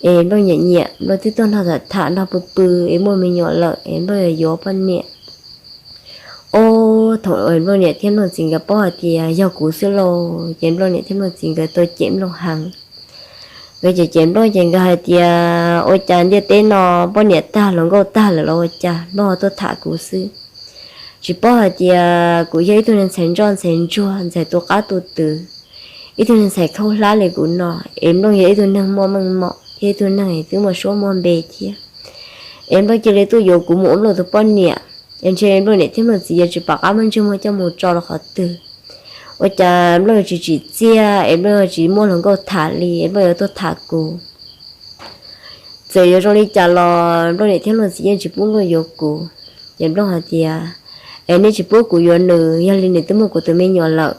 es Nplooj nyiam nyiam, Nplooj twb tuaj nrog tham tham nrog pw pw es muaj me nyuam lawm es Nplooj yuav yuav poj niam. Ob, thaum Nplooj niam thiab Nplooj txiv nkawd paub hais tias yog kuv xwb lauj, ces Nplooj niam thiab Nplooj txiv nkawd tau cem Nplooj heev. Nkawd cem cem Nplooj ces nkawd hais tias ua cas ntiaj teb no poj niam tag hluas nkauj tag lawm los ua cas Nplooj ho tuaj tham kuv xwb. Tsis paub hais tias kuv yog ib tug neeg ntxhais ntsoj ntxhais ntsuag, ntxhais tu qab tu twv, ib tug neeg ntxhais khaub hlab li kuv no, es Nplooj yog ib tug neeg muaj meej mom thiab ib tug neeg twb muaj suab muaj npe thiab. Es Nplooj cia li tuaj yuav kuv mus ua Nplooj tus poj niam, es ntshe Nplooj niam thiab Nplooj txiv yuav tsis pom qab muab ntsej muag coj mus tso rau qhov twg. Ua cas Nplooj yuav tsis tsim txiaj es Nplooj yuav tsis muaj hluas nkauj tham li es Nplooj yuav tuaj tham kuv. Txawm yuav zoo li cas los Nplooj niam thiab Nplooj txiv yeej tsis pub Nplooj yuav kuv. Ces Nplooj hais tias es nej tsis pub kuv yuav nws, yog li nws twb muaj kuv tus me nyuam lawm,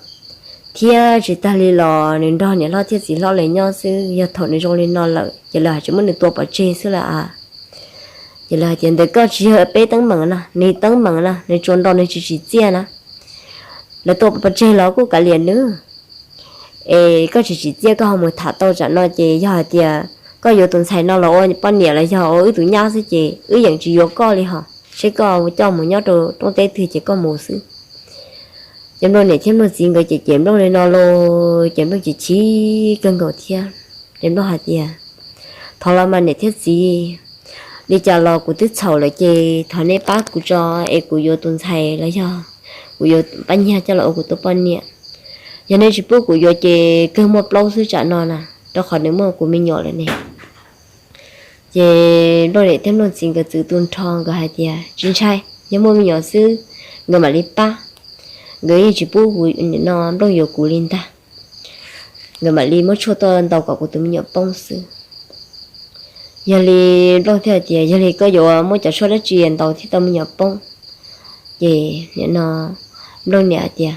thiab tsis tag li los nws nrog niam hlob thiab txiv hlob lawv nyob xwb, yog thaum nws zoo li no lawm ces lawv hais tsis muab nws tua pov tseg xwb lawm as. Ces lawv hais tias ntawm koj tsis yog peb teeb meem na, nws teeb meem na, nws tsuas nrog nws tsis tsim txiaj na. Lawv tua pov tseg los kuj kav liam nws. Es koj tsis tsim txiaj koj ho mus tham tau tsam no ces yog hais tias koj yuav tus ntxhais no los ua poj niam los yog ua wb tus nyab xwb ces wb yeej tsis yuav koj li hos, seb koj coj mus nyob rau rooj teb twg ces koj mus xwb. Ces Nplooj niam thiab Nplooj txiv nkawd ces cem Nplooj li no los ces Nplooj chim chim kawg nkaus thiab. Ces Nplooj hais tias thov los mas niam thiab txiv, li cas los kuv twb txhaum lawm ces thov nej pab kuv tso es kuv yuav tus ntxhais los yog kuv yuav pab nyiag coj los ua kuv tus poj niam. Yog nej tsis pub kuv yuav ces kawg muaj plaub xwb tsam no na, rau qhov nws muaj kuv me nyuam lawm ne. Ces Nplooj niam thiab Nplooj txiv nkawd txwv tu nrho nkawd hais tias tsis ntshai, yog muaj me nyuam xwb nkawd mam li pab. Nkawd yeej tsis pub kuv no Nplooj yuav kuv li ntag. Nkawd mam li muab tshuaj tuaj ntaus kom kuv tus me nyuam poob xwb. Yog li Nplooj thiaj hais tias yog li koj yuav muab cov tshuaj dab tsi ntaus thiaj tau me nyuam poob? Ces nim no Nplooj niam hais tias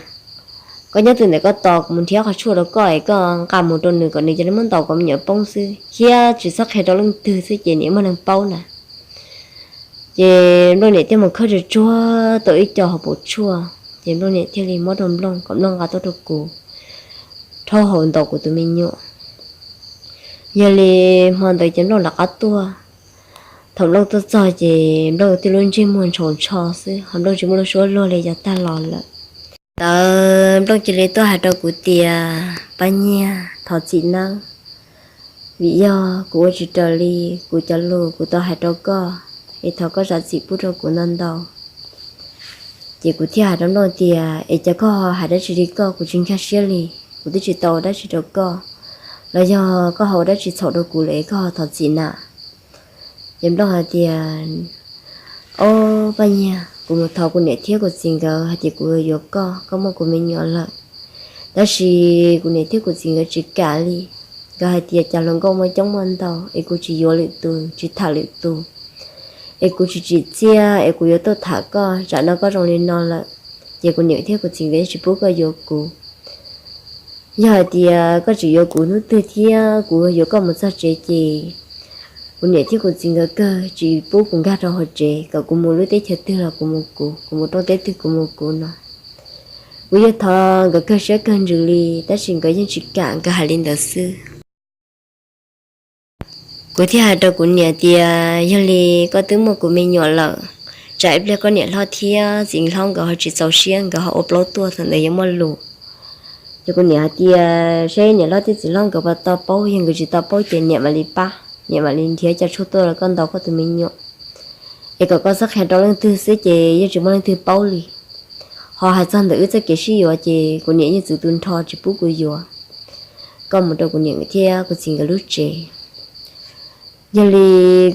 koj nyob twj ntawm koj tos kuv mus nrhiav qhov tshuaj rau koj es koj nqa mus rau nws kom nws cia li muab ntaus kom me nyuam poob xwb, thiab tsis txhob qhia rau leej twg xwb ces nim muaj neeg paub na. Ces Nplooj niam thiaj mus khawb tsuag tsuag tau ib co hauv paus tshuaj ces Nplooj niam thiaj li muab rau Nplooj kom Nplooj nqa tuaj rau kuv, rhaub hauv ntaus kuv tus me nyuam. Yog li hmo ntawd ces Nplooj rov qab tuaj, Thaum Nplooj tuaj txog ces Nplooj tib lub ntsej muag ntshaus ntsho xwb, ho Nplooj tsis muaj lub suab luag li, yav tag los lawm. Ntawd Nplooj cia li tuaj hais rau kuv tias, Paj Nyiag, thov txim nawb, vim yog kuv ua tsis raws li kuv cov lus kuv tau hais rau koj, es thov koj zam txim pub rau kuv ntau ntau. Ces kuv thiaj hais rau Nplooj tias, Es cas koj hais dab tsi li koj, kuv tsis nkag siab li, kuv twb tsis tau ua dab tsi rau koj, los yog koj ho ua dab tsi txhaum rau kuv lawm es koj ho thov txim na? Ces Nplooj hais tias, Ob, Paj Nyiag, kuv mus thov kuv niam thiab kuv txiv nkawd hais tias kuv yuav koj, koj muaj kuv me nyuam lawm, tab sis kuv niam thiab kuv txiv nkawd tsis kam li. Nkawd hais tias cas hluas nkauj muaj coob muaj ntau es kuv tsis yuav lwm tus, tsis tham lwm tus, es kuv tsis tsim txiaj es kuv yuav tuaj tham koj, tsam no koj zoo li no lawm, ces kuv niam thiab kuv txiv nkawd yeej tsis pub koj yuav kuv. Yog hais tias koj tseem yuav kuv hnub twg thiab kuv yuav koj mus txog tsev ces kuv niam thiab kuv txiv nkawd kawg tsis pub kuv nkag rau hauv tsev, kom kuv mus lub teb chaws twg los kuv mus kuv, kuv mus rooj teb twg kuv mus kuv no. Kuv yeej thov nkawd kawg siab kawg ntsws li, tab sis nkawd yeej tsis kam, nkawd hais li ntawd xwb. Kuv thiaj hais rau kuv niam tias, Yog li koj twb muaj kuv me nyuam lawm, tsam ib pliag koj niam hlob thiab txiv hlob nkawd ho tsis txaus siab, nkawd ho ua plaub tuaj, thaum ntawd yuav muaj lus. Ces kuv niam hais tias, Seb niam hlob thiab txiv hlob nkawd puas tau paub, yog nkawd tsis tau paub ces niam mam li pab, niam mam li nrhiav cov tshuaj tuaj rau koj ntaus koj tus me nyuam, es kom koj txhob qhia rau leej twg xwb ces yeej tsis muaj leej twg paub li. Ho hais txog ntawm wb txoj kev sib yuav ces kuv niam yeej txwv tus nrho tsis pub kuv yuav koj mus rau kuv niam thiab kuv txiv nkawd lub tsev. Yog li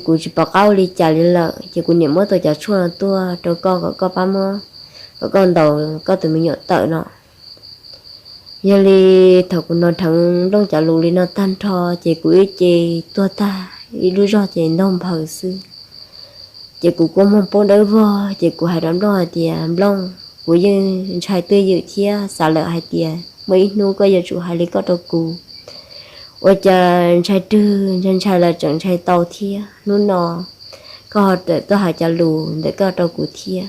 kuv tsis pom qab ua li cas li lawm ces kuv niam muab tau cov tshuaj no tuaj rau koj kom koj pab muab, kom koj ntaus koj tus me nyuam tawm no. Yog li thaum kuv hnov dheev Nplooj cov lus li no tag nrho ces kuv ib ce tuag tag ib lub zog ces ntaug nphaws xwb. Ces kuv kua muag poob dawb vog ces kuv hais rau Nplooj hais tias, Nplooj, kuv yeej ntshai twj ywm thiab xav lawm hais tias muaj ib hnub koj yuav tsum hais li koj rau kuv. Ua cas ntshai rwg ntshai ntshai los tseem ntshai tau thiab, hnub no koj ho tawm tuaj hais cov lus ntawm koj rau kuv thiab.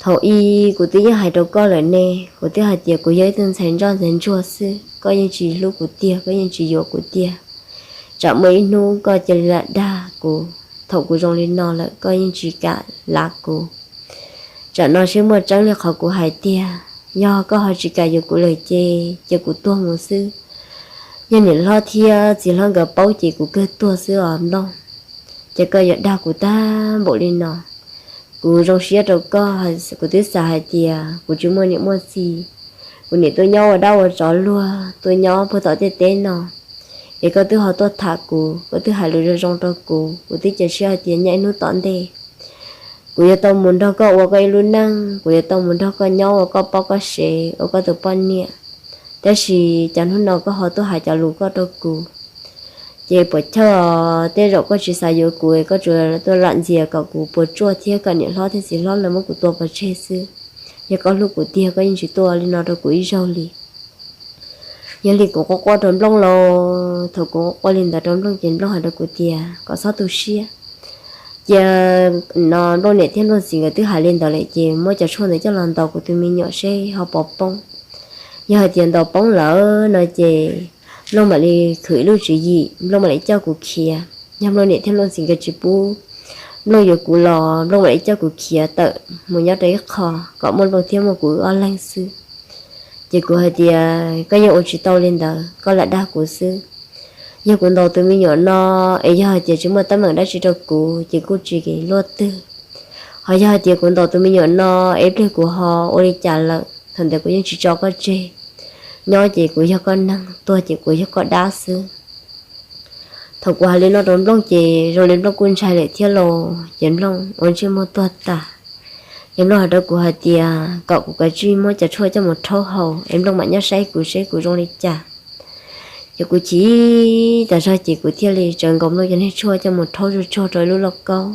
Thaum ub kuv twb yeej hais rau koj lawm ne, kuv twb hais tias kuv yog ib tug ntxhais ntsoj ntxhais ntsuag xwb, koj yeej tsis hlub kuv tiag, koj yeej tsis yuav kuv tiag. Tsam muaj ib hnub koj cia li lam dag kuv, thaum kuv zoo li no lawm koj yeej tsis kam lav kuv. Tsam no seb muaj tseeb li qhov kuv hais tiag, yog koj ho tsis kam yuav kuv lawm ces cia kuv tuag mus xwb. Yog niam hlob thiab txiv hlob nkawd paub ces kuv kawg tuag xwb os Nplooj. Ces koj yuav dag kuv tag npaum li no. Kuv zoo siab rau koj, kuv twb xav hais tias kuv tsis muaj niam muaj txiv, kuv niam tuaj nyob ua dab ua tsov luag tuaj nyob puag tom tej teb no, es koj twb ho tuaj tham kuv, koj twb hais lus zoo zoo rau kuv, kuv twb cia siab hais tias nyob ib hnub tom ntej kuv yuav tau mus nrog koj ua koj ib lub neej, kuv yuav tau mus nrog koj nyob ua koj poj koj sev, ua koj tus poj niam. Tab sis cas hnub no koj ho tuaj hais cov lus koj rau kuv, ces puas chawj os, tej zaum koj tsis xav yuav kuv, koj tsuas tuaj lam ntxias kom kuv puas tsuaj thiab kom niam hlob thiab txiv hlob lawv muab kuv tua pov tseg xwb. Yog koj hlub kuv tiag koj yeej tsis tuaj li no rau kuv ib zaug li. Yog li kuv quaj quaj rau Nplooj lauj, thaum kuv quaj quaj li ntawd rau Nplooj ces Nplooj hais rau kuv tias kom txhob tu siab. Cia no Nplooj niam thiab Nplooj txiv nkawd twb hais li ntawd lawm ces muab cov tshuaj ntawd coj los ntaus kuv tus me nyuam seb ho puas poob. Yog hais tias ntaus poob lawm no ces Nplooj mam li khwv ib lub tswv yim, Nplooj mam li coj kuv khiav. Yog Nplooj niam thiab Nplooj txiv nkawd tsis pub Nplooj yuav kuv los Nplooj mam li coj kuv khiav tawm mus nyob rau ib qho kom muaj Nplooj thiab muaj kuv wb ob leeg xwb. Ces kuv hais tias koj yeej ua tsis tau li ntawd, koj lam dag kuv xwb. Yog kuv ntaus tus me nyuam no es yog hais tias tsis muaj teeb meem dab tsi rau kuv ces kuj tsis luaj twg. Ho yog hais tias kuv ntaus tus me nyuam no es ib pliag kuv ho ua li cas lawm, thaum ntawd kuv yeej tsis tso koj tseg. Nyob ces kuv yog koj neeg, tuag ces kuv yog koj dab xwb. Thaum kuv hais li no rau Nplooj ces zoo li Nplooj kuj ntshai lawm thiab los ces Nplooj ua ntsej muag tuag tas. Ces Nplooj hais rau kuv hais tias kom kuv kav tsij muab cov tshuaj coj mus rhaub haus es Nplooj mam nyob saib kuv seb kuv zoo li cas. Ces kuv chim tas zog ces kuv thiaj li tsawv nkaus Nplooj cov niag tshuaj coj mus rhaub zuj tsuag rau ib lub lauj kaub.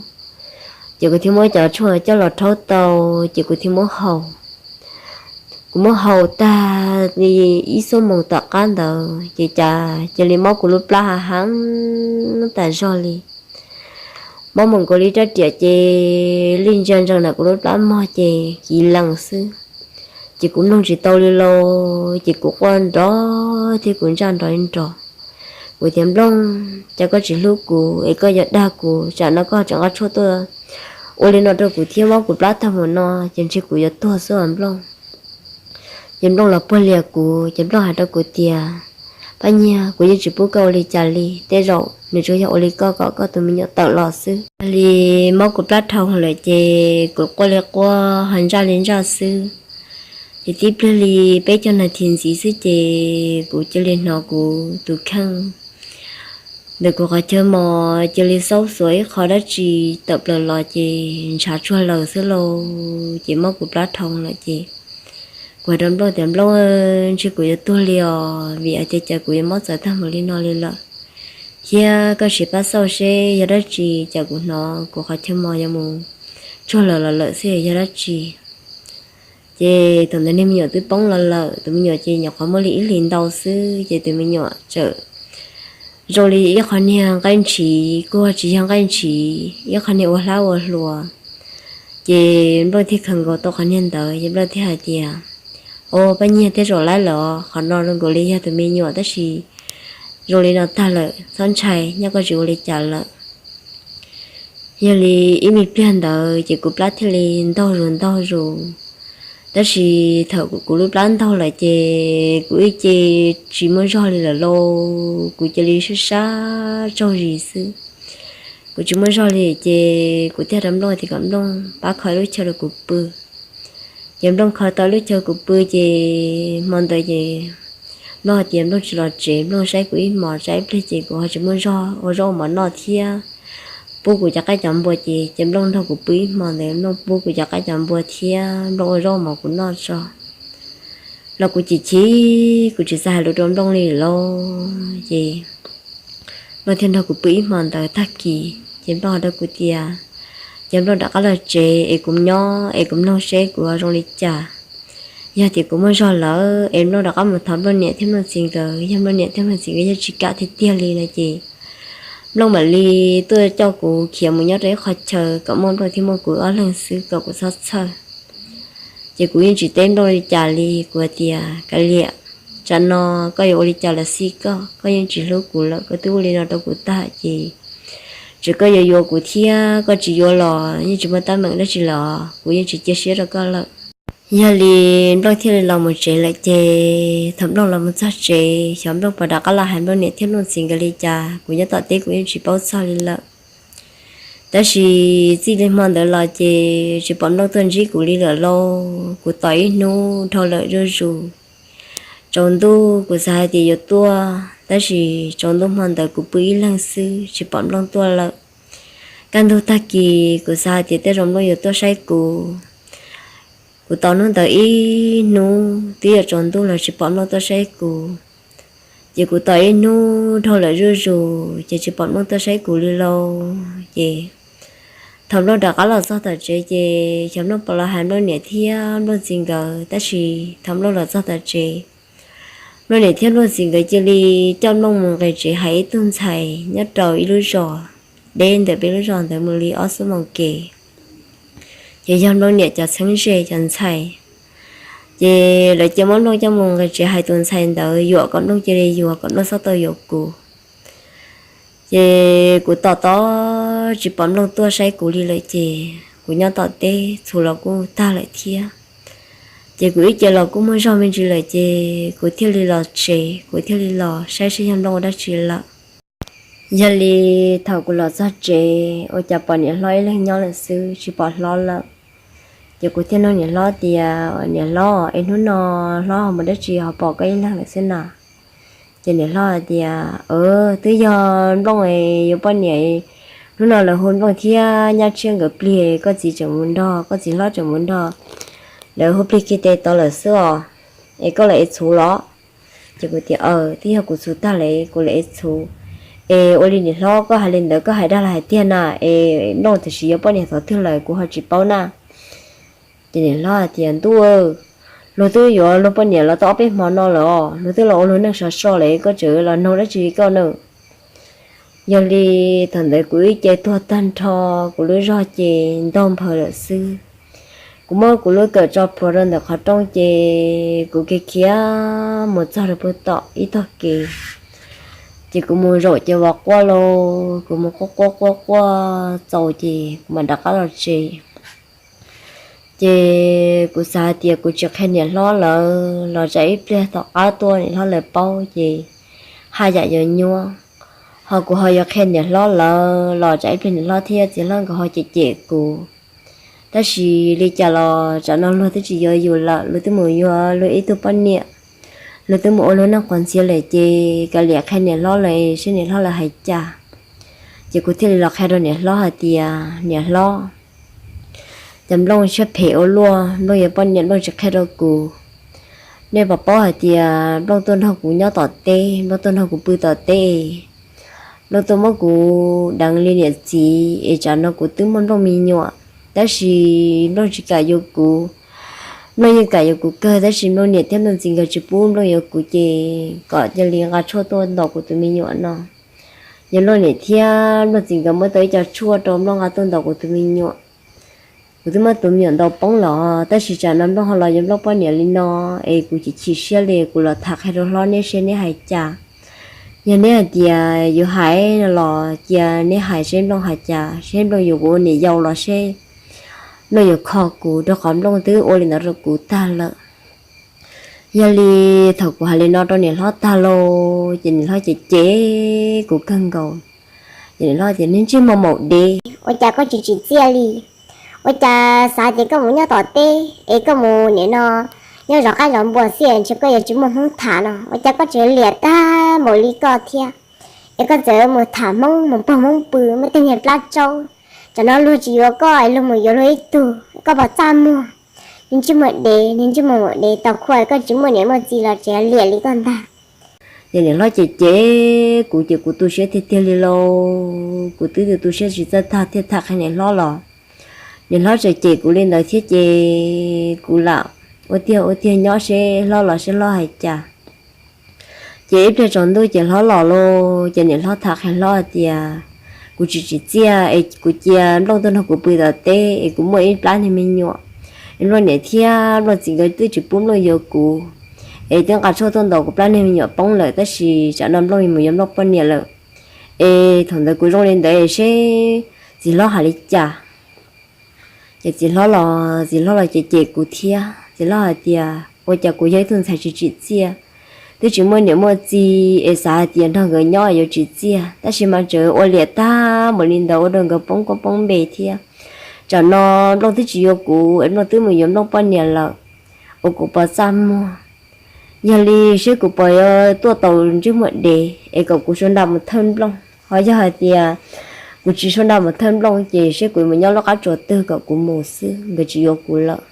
Ces kuv thiaj muab cov tshuaj coj los rhaub tau, ces kuv thiaj muab haus. Kuv muab haus tag li ib xuab moos tom qab ntawd ces cas cia li mob kuv lub plab hav heev tas zog li. Mob mus nkaus li rab riam ces lij ntsia ntsees ntawm kuv lub plab mog ces kiv lees xwb. Ces kuv mloog tsis tau li lauj, ces kuv quaj nrov thiab kuv ntsaj nrov nrov. Kuv tias, Nplooj, cas koj tsis hlub kuv es koj yuav dag kuv, tsam no koj tseem nqa tshuaj tuaj ua li no rau kuv thiab muab kuv plab tag mus no ces ntshe kuv yuav tuag xwb os Nplooj. Ces Nplooj los puag lias kuv ces Nplooj hais rau kuv tias, Paj Nyiag, kuv yeej tsis pub koj ua li cas li, tej zaum nws tsuas yog ua li koj kom koj tus me nyuam tawm los xwb. Li muab kuv plab dhau lawm ces kuv quaj li quaj ho ntsaj li ntsaj xwb. Ces tib pliag li peb caug nas this ntxiv xwb ces kuv cia li hnov kuv tus kheej ntawm kuv qhov chaw mos cia li xaub xuav ib qho dab tsi tawm plaws los ces ntshav tsuag laws xwb lauj. Ces muab kuv plab dhau lawm ces kuv hais rau Nplooj tias, Nplooj, ntshe kuv yuav tuag li os, vim hais tias cas kuv yuav mob txawv tag mus li no li lawm, thiab koj sim pab xauj seb yog dab tsi cas kuv hnov kuv qhov chaw mos yuav mus tsuag laws los lawm xwb yog dab tsi. Ces thaum ntawd niag me nyuam twb poob los lawm, tus me nyuam ces nyuam qhuav muaj li ib hlis ntau xwb ces tus me nyuam txawm zoo li ib qho niag nqaij ntshiv, kuj tsis yog nqaij ntshiv, ib qho niag ua hlab ua hlua. Ces Nplooj thiaj khaws nkaus tau qhov niag ntawd ces Nplooj thiaj hais tias, Au, Paj Nyiag, tej zaum laib lawm, qhov no zoo nkaus li yog tus me nyuam tab sis zoo li no tag lawm, txhob ntshai, nyob koj tsis ua li cas lawm. Yog li ib me pliag ntawd ces kuv plab thiaj li ntaug zus ntaug zus, tab sis thaum kuv lub plab ntaug lawm ces kuv ib ce tsis muaj zog li lawm lauj, kuv cia li sab sab tsaug zis xwb. Kuv tsis muaj zog li ces kuv thiaj rau Nplooj tias kom Nplooj pab kho lub chaw rau kuv pw. Ces Nplooj kho tau lub chaw kuv pw ces hmo ntawd ces Nplooj hais tias Nplooj tsis los tsev, Nplooj saib kuv ib hmos, tsam ib pliag ces kuv ho tsis muaj zog ua zaub ua mov noj thiab. Pub kuv cov qaib cov npua ces, ces Nplooj nrog kuv pw ib hmo ntawd, Nplooj pub kuv cov qaib cov npua thiab Nplooj ua zaub ua mov kuv noj tso. Los kuv chim chim, kuv tsis xav hais lus rau Nplooj li lauj. Ces Nplooj thiaj nrog kuv pw ib hmo ntawd. Tag kis ces Nplooj hais rau kuv tias, ces Nplooj rov qab los tsev es kuv nyob es kuv mloog seb kuv zoo li cas. Yog tias kuv muaj zog lawm es Nplooj rov qab mus thov Nplooj niam thiab Nplooj txiv nkawd, yog Nplooj niam thiab Nplooj txiv nkawd yog tsis kam tiag tiag li no ces Nplooj mam li tuaj coj kuv khiav mus nyob rau ib qho chaw kom muaj Nplooj thiab muaj kuv ob leeg xwb kom kuv txhob txhawj. Ces kuv yeej tsis teb Nplooj li cas li, kuv hais tias, Kav liam, tsam no koj yuav ua li cas los xij koj, koj yeej tsis hlub kuv lawm, koj twb ua li no rau kuv tag ces txawm koj yuav yuav kuv thiab koj tsis yuav los yeej tsis muaj teeb meem dab tsi lawm, kuv yeej tsis cia siab rau koj lawm. Yog li Nplooj thiaj li los mus tsev lawm ces thaum Nplooj los mus txog tsev xyov Nplooj puas rov qab los hais Nplooj niam thiab Nplooj txiv nkawd li cas, kuv nyob tom teb kuv yeej tsis paub txog li lawm. Tab sis txij li hmo ntawd los ces tsis pom Nplooj tuaj ntsib kuv li lawm lauj. Kuv tos ib hnub dhau lawm zuj zus. Tsaus ntuj kuv xav hais tias yuav tuaj, tab sis tsaus ntuj hmo ntawd kuv pw ib leeg xwb tsis pom Nplooj tuaj lawm. Kaj ntug tag kis kuv xav hais tias tej zaum Nplooj yuav tuaj saib kuv. Kuv tos hnub ntawd ib hnub twb yuav tsaus ntuj los tsis pom Nplooj tuaj saib kuv. Ces kuv tos ib hnub dhau lawm zuj zus ces tsis pom Nplooj tuaj saib kuv li lauj. Ces thaum Nplooj rov qab los txog tom tsev ces xyov Nplooj puas los hais Nplooj niam thiab Nplooj txiv nkawd, tab sis thaum Nplooj los txog tom tsev, Nplooj niam thiab Nplooj txiv nkawd cia li coj Nplooj mus nqis tsev hais ib tug ntxhais nyob rau ib lub zos deb ntawm peb lub zos ntawd mus li ob xuab moos kev. Ces yog Nplooj niam cov txheeb ze cov ntxhais. Ces lawv cia muab Nplooj coj mus nqis tsev hais tus ntxhais ntawd yuam kom Nplooj cia li yuav kom Nplooj txhob tau yuav kuv. Ces kuv tos tos tsis pom Nplooj tuaj saib kuv li lawm ces kuv nyob tom teb txhuv los kuj tag lawm thiab. Ces kuv ib ce los kuj muaj zog me ntsis lawm ces kuv thiaj li los tsev, kuv thiaj li los saib seb yog Nplooj ua dab tsi lawm. Yog li thaum kuv los txog tsev ua cas pom niam hlob ib leeg nyob lawm xwb tsis pom hlob lawm. Ces kuv thiaj nug niam hlob tias, Niam hlob, es hnub no hlob ho mus dab tsi ho pom koj ib leeg lawm xwb na? Ces niam hlob hais tias, Twb yog Nplooj yuav poj niam, hnub no lawv hu Nplooj thiab Nyab Tshiab nkawd plig, koj txiv tseem mus nrog, koj txiv hlob tseem mus nrog lawv hu plig kiag tes tod lawm xwb os, es koj los ev txhuv los? Ces kuv tias, Aws, twb yog kuv txhuv tag lawm, kuv los ev txhuv. Es ua li niam hlob koj hais li ntawd koj hais dag los hais tiag na? Es Nplooj tam sim yuav poj niam thaum twg lawm kuv ho tsis paub na. Ces niam hlob hais tias, Ntuj, luag twb yuav luag poj niam los tau ob peb hmo no lawm os, luag twb los ua luag neej sov so lawm, koj tseem los noog dab tsi koj na? Yog li thaum ntawd kuv ib ce tuag tag nrho, kuv lub zog ces ntog nphaws lawm xwb. Kuv muab kuv lub kawm tso plhuav rau ntawm qhov rooj ces kuv khiav khiav mus txog rau puag tom ib tog kev. Ces kuv mus zaum ces vov quaj lauj, kuv mus quaj quaj quaj quaj txaus ces kuv mam rov qab los tsev. Ces kuv xav hais tias kuv tsis qhia niam hlob lawv los tsam ib pliag tom qab tuaj niam hlob lawv paub ces haj yam yuav nyuaj. Ho kuv ho yuav qhia niam hlob lawv los tsam ib pliag niam hlob thiab txiv hlob nkawd ho cem cem kuv. Tab sis li cas los tsam no luag twb tsis yuav yus lawm, luag twb mus yuav luag ib tug poj niam, luag twb mus ua luag neej qhuas ntxhias lawm ces kav liam qhia niam hlob lawv seb niam hlob lawv hais cas. Ces kuv thiaj li los qhia rau niam hlob hais tias, niam hlob, cas Nplooj siab phem ua luaj, Nplooj yuav poj niam Nplooj tsis qhia rau kuv. Nej puas paub hais tias Nplooj tuaj nrog kuv nyob tom teb, Nplooj tuaj nrog kuv pw tom teb, Nplooj tuaj muab kuv deev li niam txiv es tsam no kuv twb muaj Nplooj me nyuam, tab sis Nplooj tsis kam yuav kuv. Nplooj yeej kam yuav kuv kawg tab sis Nplooj niam thiab Nplooj txiv nkawd tsis pub Nplooj yuav kuv ces kom cia li nqa tshuaj tuaj ntaus kuv tus me nyuam no. Yog Nplooj niam thiab Nplooj txiv nkawd muab tau ib co tshuaj rau Nplooj nqa tuaj ntaus kuv tus me nyuam. Kuv twb muab tus me nyuam ntaus poob los tab sis tsam no Nplooj ho los yuav Nplooj poj niam li no es kuv chim chim siab li, kuv los tham qhia rau hlob neb seb neb hais cas. Yog neb hais tias yuav hais no los cia neb hais seb Nplooj hais cas, seb Nplooj yuav kuv ua niam yau los seb Nplooj yuav kho kuv, rau qhov Nplooj twb ua li ntawd rau kuv tag lawm. Yog li thaum kuv hais li no rau niam hlob tag lauj ces niam hlob ces cem kuv kawg nkaus. Ces niam hlob tias, niag ntsej muag maum dev, ua cas koj tsis tsim txiaj li? Ua cas xav tias koj mus nyob tom teb es koj mus nim no nyob zov qaib zov npua xwb ntshe koj yuav tsis muaj Hmoob tham no, ua cas koj tseem liam tag npaum li koj thiab? Es koj txawm mus tham Hmoob mus pog Hmoob pw muaj tej niag plab tsaub, tsam no luag tsis yuav koj es luag mus yuav luag ib tug, koj puas txaj muag? Niag ntsej muag dev, niag ntsej muag maum dev, tau khua koj tsis muaj niam muaj txiv los tseem liam li koj ntag. Ces niam hlob ces cem kuv ces kuv tu siab tiag tiag li lauj, kuv twb tu siab tsis txawj tag thiaj tham qhia niam hlob los niam hlob tseem cem kuv li ntawd thiab ces kuv lam ua tiag ua tiag nyob seb hlob los seb hlob hais cas. Ces ib pliag tsaus ntuj ces hlob los lauj ces niam hlob tham qhia hlob hais tias, kuv tsis tsim txiaj es kuv cia Nplooj tuaj nrog kuv pw tom teb es kuv muaj ib plab niag me nyuam, es Nplooj niam thiab Nplooj txiv nkawd twb tsis pub Nplooj yuav kuv, es twb nqa tshuaj tuaj ntaus kuv plab niag me nyuam poob lawm tab sis tsam no Nplooj mus yuav Nplooj poj niam lawm. Es thaum ntawd kuv zoo li ntawd seb txiv hlob hais li cas. Ces txiv hlob los, txiv hlob los ces cem kuv thiab, txiv hlob hais tias ua cas kuv yog ib tug ntxhais tsis tsim txiaj, twb tsis muaj niam muaj txiv es xav hais tias nrog nkawd nyob yuav tsim txiaj tab sis mas tseem ua liam tag npaum li ntawd ua rau nkawd poob koob poob npe thiab. Tsam no Nplooj twb tsis yuav kuv es Nplooj twb mus yuav Nplooj poj niam lawm, ua kuv puas txaj muag. Yog li seb kuv puas yuav tuaj tau ntsej muag dev es kom kuv sua nra mus thawj Nplooj, ho yog hais tias kuv tsis sua nra mus thawj Nplooj ces seb kuv mus nyob lub qab tsuas twg kom kuv mus xwb, nkawd tsis yuav kuv lawm.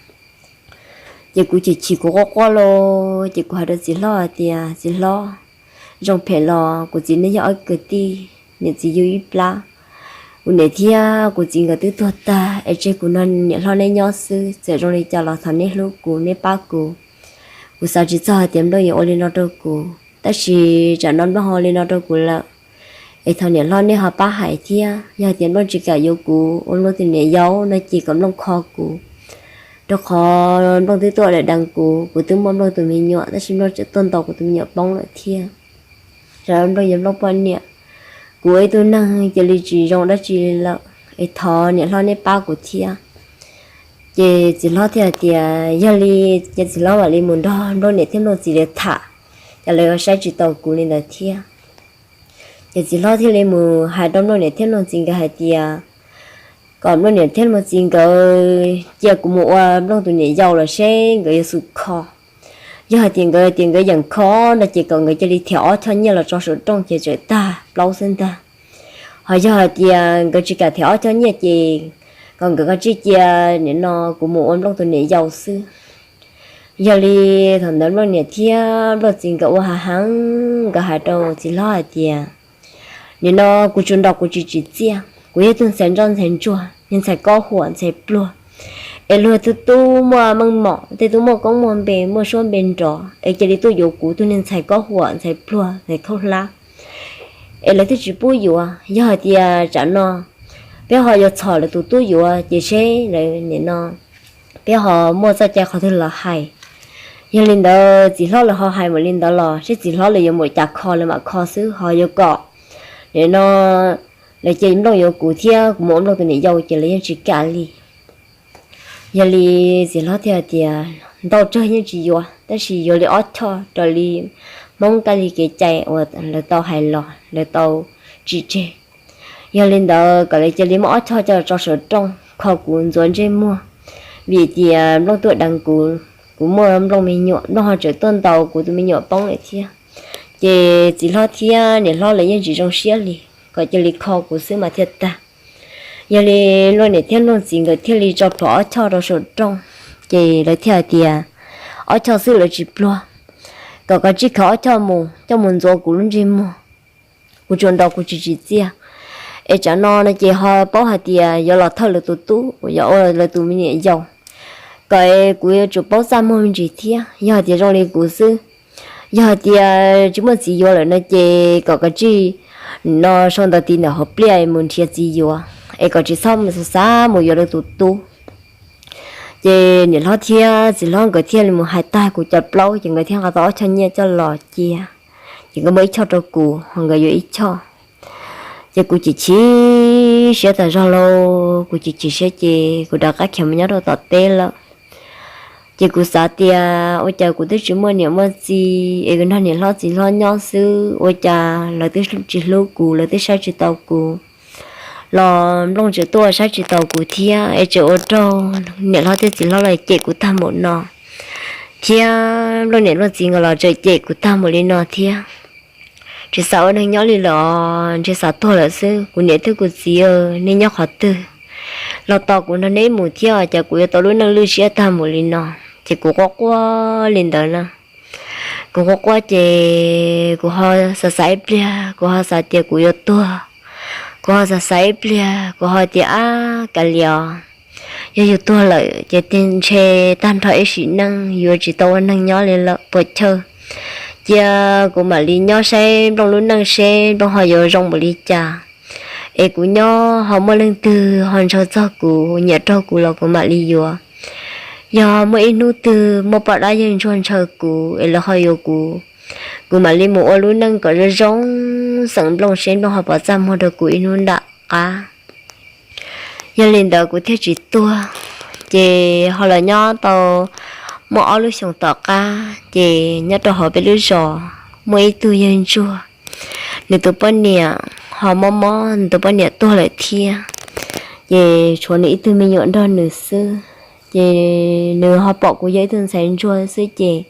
Ces kuv chim chim kuv quaj quaj lauj ces kuv hais rau txiv hlob hais tias, txiv hlob, zoo phem los kuv txiv nej yog ob kwv tij, niam txiv yug ib plab. Kuv niam thiab kuv txiv nkawd twb tuag tag es tseg kuv nrog niam hlob neb nyob xwb, txawm zoo li cas los thov neb hlub kuv, neb pab kuv. Kuv xav tsis txog hais tias Nplooj yuav ua li no rau kuv, tab sis tsam no Nplooj ua li no rau kuv lawm, es thov niam hlob neb ho pab hais thiab. Yog hais tias Nplooj tsis kam yuav kuv ua Nplooj tus niam yau no ces kom Nplooj kho kuv, rau qhov Nplooj twb tuaj deev kuv, kuv twb muaj Nplooj tus me nyuam tab sis Nplooj tseem tuaj ntaus kuv tus me nyuam poob lawm thiab. Tsam no Nplooj yuav Nplooj poj niam, kuv ua ib tug neeg cia li tsis zoo dab tsi lawm, es thov niam hlob neb pab kuv thiab. Ces txiv hlob thiaj hais tias yog li, ces txiv hlob mam li mus nrog Nplooj niam thiab Nplooj txiv lawv tham, ces lawv saib tsis taus kuv li ntawd thiab. Ces txiv hlob thiaj li mus hais rau Nplooj niam thiab Nplooj txiv nkawd hais tias kom Nplooj niam thiab Nplooj txiv nkawd cia kuv mus ua Nplooj tus niam yau los seb nkawd yuav xum kho. Yog hais tias nkawd tias nkawd yeem kho no ces kom nkawd cia li thiam ob choj nyiaj los tso saum rooj ces tsawm tag plaub xwb ntag. Ho yog hais tias nkawd tsis kam thiam ob choj nyiaj ces kom nkawd kav tsij cia nim no kuv mus ua Nplooj tus niam yau xwb. Yog li thaum ntawd Nplooj niam thiab Nplooj txiv nkawd ua hav heev, nkawd hais rau txiv hlob hais tias, nim no kuv tsuas nrog kuv tsis tsim txiaj, kuv yog tug ntxhais ntsoj ntxhais ntsuag, niag ntxhais kob huam ntxhais pluag, es luag tej tub muaj meej mom, tej tub muaj koob muaj npe, muaj suab npe nrov, es cia li tuaj yuav kuv tug niag ntxhais kob huam ntxhais pluag ntxhais khaub hlab, es lawv twb tsis pub yuav. Yog hais tias tsam no peb ho yuav txhom lawv tus tub yuav ces seb lawv nim no peb ho muaj txoj cai qhov twg los hais. Yog li ntawd txiv hlob lawv ho hais mus li ntawd los seb txiv hlob lawv yuav mus cas kho lawv mam kho xwb, ho yuav kom nim no lawv cia Nplooj yuav kuv thiab kuv mus ua Nplooj tus niam yau ces lawv yeej tsis kam li. Yog li txiv hlob thiaj hais tias ntau tsawg yeej tsis yuav, tab sis yuav li ob choj raws li Hmoob kab li kev cai uas lawv tau hais los lawv tau tsim tseg. Yog li ntawd kom lawv cia li muab ob choj coj tso saum rooj kho kuv ntxuav ntsej muag, vim tias Nplooj tuaj deev kuv, kuv muaj Nplooj me nyuam, Nplooj ho tseem tuaj ntaus kuv tus me nyuam poob lawm thiab. Ces txiv hlob thiab niam hlob lawv yeej tsis zoo siab li, kom cia li kho kuv xwb mas thiaj tag. Yog li Nplooj niam thiab Nplooj txiv nkawd thiaj li tso plhuav ob choj rau saum rooj, ces lawv thiaj hais tias ob choj xwb lawv tsis pluag, kom kav tsij khaws ob choj mus coj mus ntxuav kuv lub ntsej muag, kuv tsuas ntaus kuv tsis tsim txiaj. Es tsam no no ces ho paub hais tias yuav los thawj lawv tus tub uas yog ua lawv tus me niam yau, kom es kuv yuav tsum paub txaj muag me ntsis thiab. Yog hais tias zoo li kuv xwb, yog hais tias tsis muaj txiv yuav lawm no ces kom kav tsij no sau ntawv tiv ntawm hauv pliaj mus nrhiav txiv yuav, es kom tsis txhob mus xav xav mus yuav lawv tus tub. Ces niam hlob thiab txiv hlob nkawd thiaj li mus hais tag kuv cov plaub, ces nkawd thiaj nqa tau ob choj nyiaj coj los cia. Ces nkawd muab ib choj rau kuv, ho nkawd yuav ib choj. Ces kuv chim chim siab tas zog lauj, kuv chim chim siab ces kuv rov qab khiav mus nyob rau tom teb lawm. Ces kuv xav tias ua cas kuv twb tsis muaj niam muaj txiv es kuv nrog niam hlob txiv hlob nyob xwb, ua cas lawv twb tsis hlub kuv, lawv twb saib tsis taus kuv, los Nplooj tseem tuaj saib tsis taus kuv thiab, es tseem ua rau niam hlob thiab txiv hlob los cem kuv tag npaum no, thiab Nplooj niam Nplooj txiv nkawd los tseem cem kuv tag npaum li no thiab. Tsis xav ua neeg nyob li lawm, ntshe xav tuag lawm xwb. Kuv niam thiab kuv txiv, nej nyob qhov twg los tos kuv nrog neb mus thiab, cas kuv yuav tau lub neej lwj siab tag npaum li no. Ces kuv quaj quaj li ntawd na. Kuv quaj quaj ces kuv ho xav xav ib pliag, kuv ho xav tias kuv yuav tuag. Kuv ho xav xav ib pliag, kuv ho tias ab kav liam, yog yus tuag lawm ces ntshe tag nrho ib sim neej yuav tsis tau ua neeg nyob li lawm puas chawj. Cia kuv mam li nyob saib Nplooj lub neej seb Nplooj ho yuav zoo npaum li cas. Es kuv nyob ho muaj leej twg ho ntshaw txog kuv, nyiam raug kuv los kuv mam li yuav. Yog muaj ib hnub twg muaj poj dab yawg ntsuag ntshaw kuv es lawv ho yuav kuv, kuv mam li mus ua lub neej kom zoo zoo xeem Nplooj seb Nplooj ho pov txaj muag rau kuv ib hnub nram qab. Yog li ntawd kuv thiaj tsis tuag. Ces ho los nyob tau muaj ob lub xyoos tom qab, ces nyob rau hauv peb lub zos muaj ib tug yawg ntsuag, nws tus poj niam ho mob mob, nws tus poj niam tuag lawm thiab. Ces tshuav nws ib tug me nyuam nrog nws xwb. Ces nws ho pom kuv yog ib tug ntxhais ntsuag xwb ces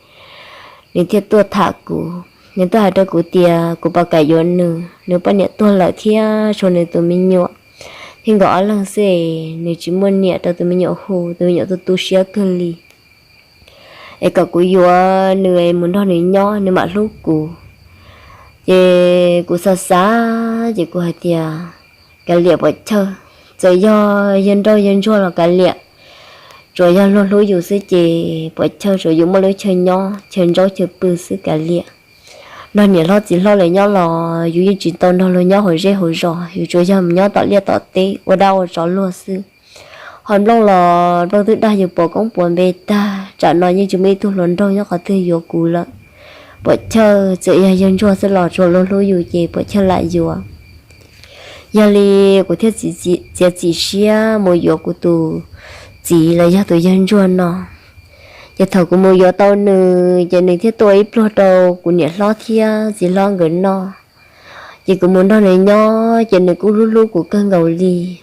nws thiaj tuaj tham kuv. Nws tuaj hais rau kuv tias kuv puas kam yuav nws, nws poj niam tuag lawm thiab tshuav nws tus me nyuam thiab nkawd ob leeg xwb, nws tsis muaj niam rau tus me nyuam hu, tus me nyuam tu tu siab kawg li. Es kom kuv yuav nws mus nrog nws nyob, nws mam hlub kuv. Ces kuv xav xav ces kuv hais tias kav liam puas chawj, txawm yog yawg nrauj yawg ntsuag los kav liam, tsuas yog luag hlub yus xwb ces puas chawj, tsuas yus muaj lub chaw nyob chaw ntsaub chaw pw xwb kav liam. Nrog niam hlob txiv hlob lawv nyob los yus yeej tsis tau nrog luag nyob hauv zej hauv zos, yus tsuas yog mus nyob tom liaj tom teb ua dab ua tsov luag xwb. Ho Nplooj los Nplooj twb dag yus puas koob puas npe tag, tsam no yeej tsis muaj ib tug hluas nraug nyob qhov twg yuav kuv lawm. Puas chawj, txawm yog yawg ntsuag xwb los tsuas luag hlub yus ces puas chawj lam yuav. Yog li kuv thiaj txiav txim siab mus yuav kuv tus txiv los yog tus yawg ntsuag no. Ces thaum kuv mus yuav tau nws ces nws thiaj tua ib pluag rau kuv niam hlob thiab txiv hlob nkawd noj. Ces kuv mus nrog nws nyob ces nws kuj hlub hlub kuv kawg nkaus li.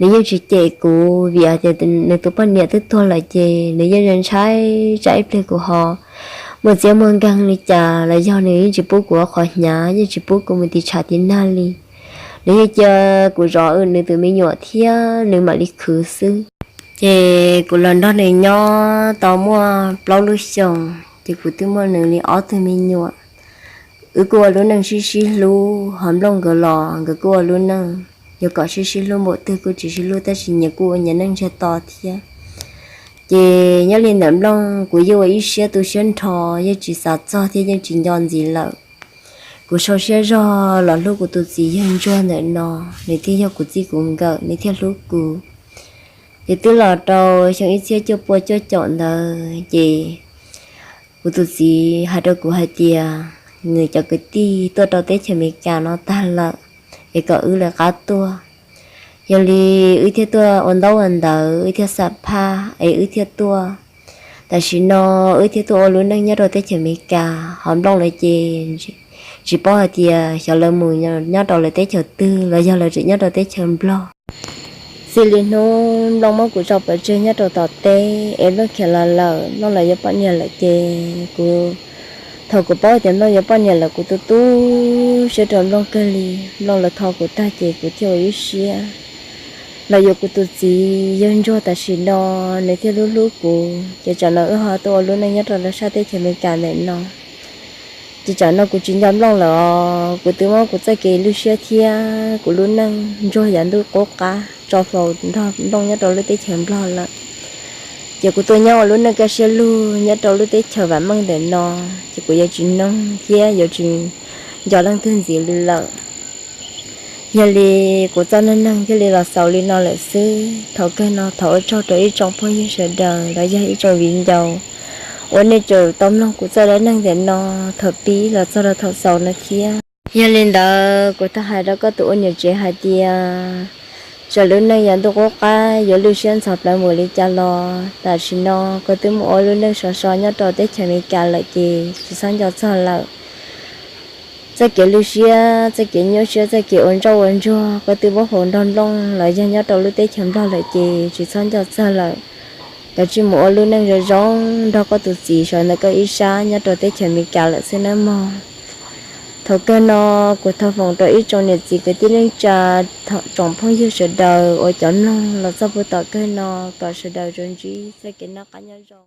Nws yeej tsis cem kuv vim hais tias nws tus poj niam twb tuag lawm ces nws yeej ntshai tsam ib pliag kuv ho muaj txiab muaj nkeeg li cas los yog nws yeej tsis pub kuv ua qhov hnyav, yeej tsis pub kuv mus tiv tshav tiv nag li. Nws yeej cia kuv zov nws tus me nyuam thiab nws mam li khwv xwb. Ces kuv los nrog nws nyob tau muaj plaub lub xyoos ces kuv twb muaj nws li ob tug me nyuam. Wb kuj ua lub neej sib sib hlub, ho Nplooj nkawd los nkawd kuj ua lub neej, yuav kom sib sib hlub npaum twg kuj tsis sib hlub tab sis nyias kuj ua nyias neej ntsiag to thiab. Ces nyob li ntawm Nplooj kuv yeej ua ib siab tu siab nrho, yeej tsis xav txog thiab yeej tsis nco ntxiv lawm. Kuv sau siab zog los hlub kuv tus txiv yawg ntsuag ntawm no, nws thiaj yog kuv txij kuv nkawm, nws thiaj hlub kuv. Ces twb los rau xyoo ib txhiab cuaj pua cuaj caum ntawd ces Kuv tus txiv hais rau kuv hais tias nws cov kwv tij tuaj rau teb chaws Amelikas no tag lawm, es kom wb lawv qab tuaj. Yog li wb thiaj tuaj ua ntaub ua ntawv, wb thiaj xam phaj es wb thiaj tuaj. Tam sim no wb thiaj tuaj ua lub neej nyob rau teb chaws Amelikas, ho Nplooj lawv ces tsis paub hais tias xyov lawv mus nyob rau lawv teb chaws twg los yog lawv tseem nyob rau teb chaws Nplog. Txij li hnub Nplooj muab kuv tso pov tseg nyob rau tom teb es Nplooj khiav los lawm, Nplooj los yuav poj niam lawm ces kuv, thaum kuv paub tias Nplooj yuav poj niam lawm kuv tu tu siab rau Nplooj kawg li. Nplooj los tho kuv tag ces kuv thiaj ua ib siab los yuav kuv tus txiv yawg Ntsuag tam sim no, nws thiaj hlub hlub kuv ces tsam no wb ho tuaj ua lub neej nyob rau lawv sab teb chaws Amelikas ntawm no. Ces tsam no kuv tsis nco Nplooj lawm os, kuv twb muab kuv txoj kev lwj siab thiab kuv lub neej ntsuag yav ntuj qub qab tso faus nrog Nplooj nyob rau lub teb chaws Nplog lawm. Ces kuv tuaj nyob ua lub neej kaj siab lug nyob rau lub teb chaws vam meej ntawm no, ces kuv yuav tsis noog thiab yuav tsis nco leej twg ntxiv li lawm. Yog li kuv txoj neej neeg thiaj li los xaus li no lawm xwb. Thaum kawg no thov ua tsaug rau ib tsoom phooj ywg sawv daws los yog ib tsoom viv ncaus uas nej tseem tau mloog kuv txoj dab neeg ntawm no thaum pib los txog rau thaum xaus no thiab. Yog li ntawd kuv thov hais rau koj tus ua niam tsev hais tias, txawm lub neej yav ntuj qub qab yuav lwj siab ntxhov plawv npaum li cas los tam sim no koj twb mus ua lub neej sov so nyob rau teb chaws Amelikas lawm ces tsis txhob nco txog lawm. Txoj kev lwj siab, txoj kev nyuaj siab, txoj kev ua ntsoj ua ntsuag koj twb muab faus nrog Nplooj los yog nyob rau lub teb chaws Nplog lawm ces tsis txhob nco txog lawm. Koj cia li mus ua lub neej zoo zoo nrog koj tus txiv sawv ntawm koj ib sab nyob rau teb chaws Amelikas lawm xwb nawb mog. Thaum kawg no kuv thov foom rau ib tsoom niam txiv kwv tij neej tsa, tsoom phooj ywg sawv daws uas cov mloog los txog puag tom kawg no kom sawv daws tsuas ntsib txoj kev noj qab nyob zoo.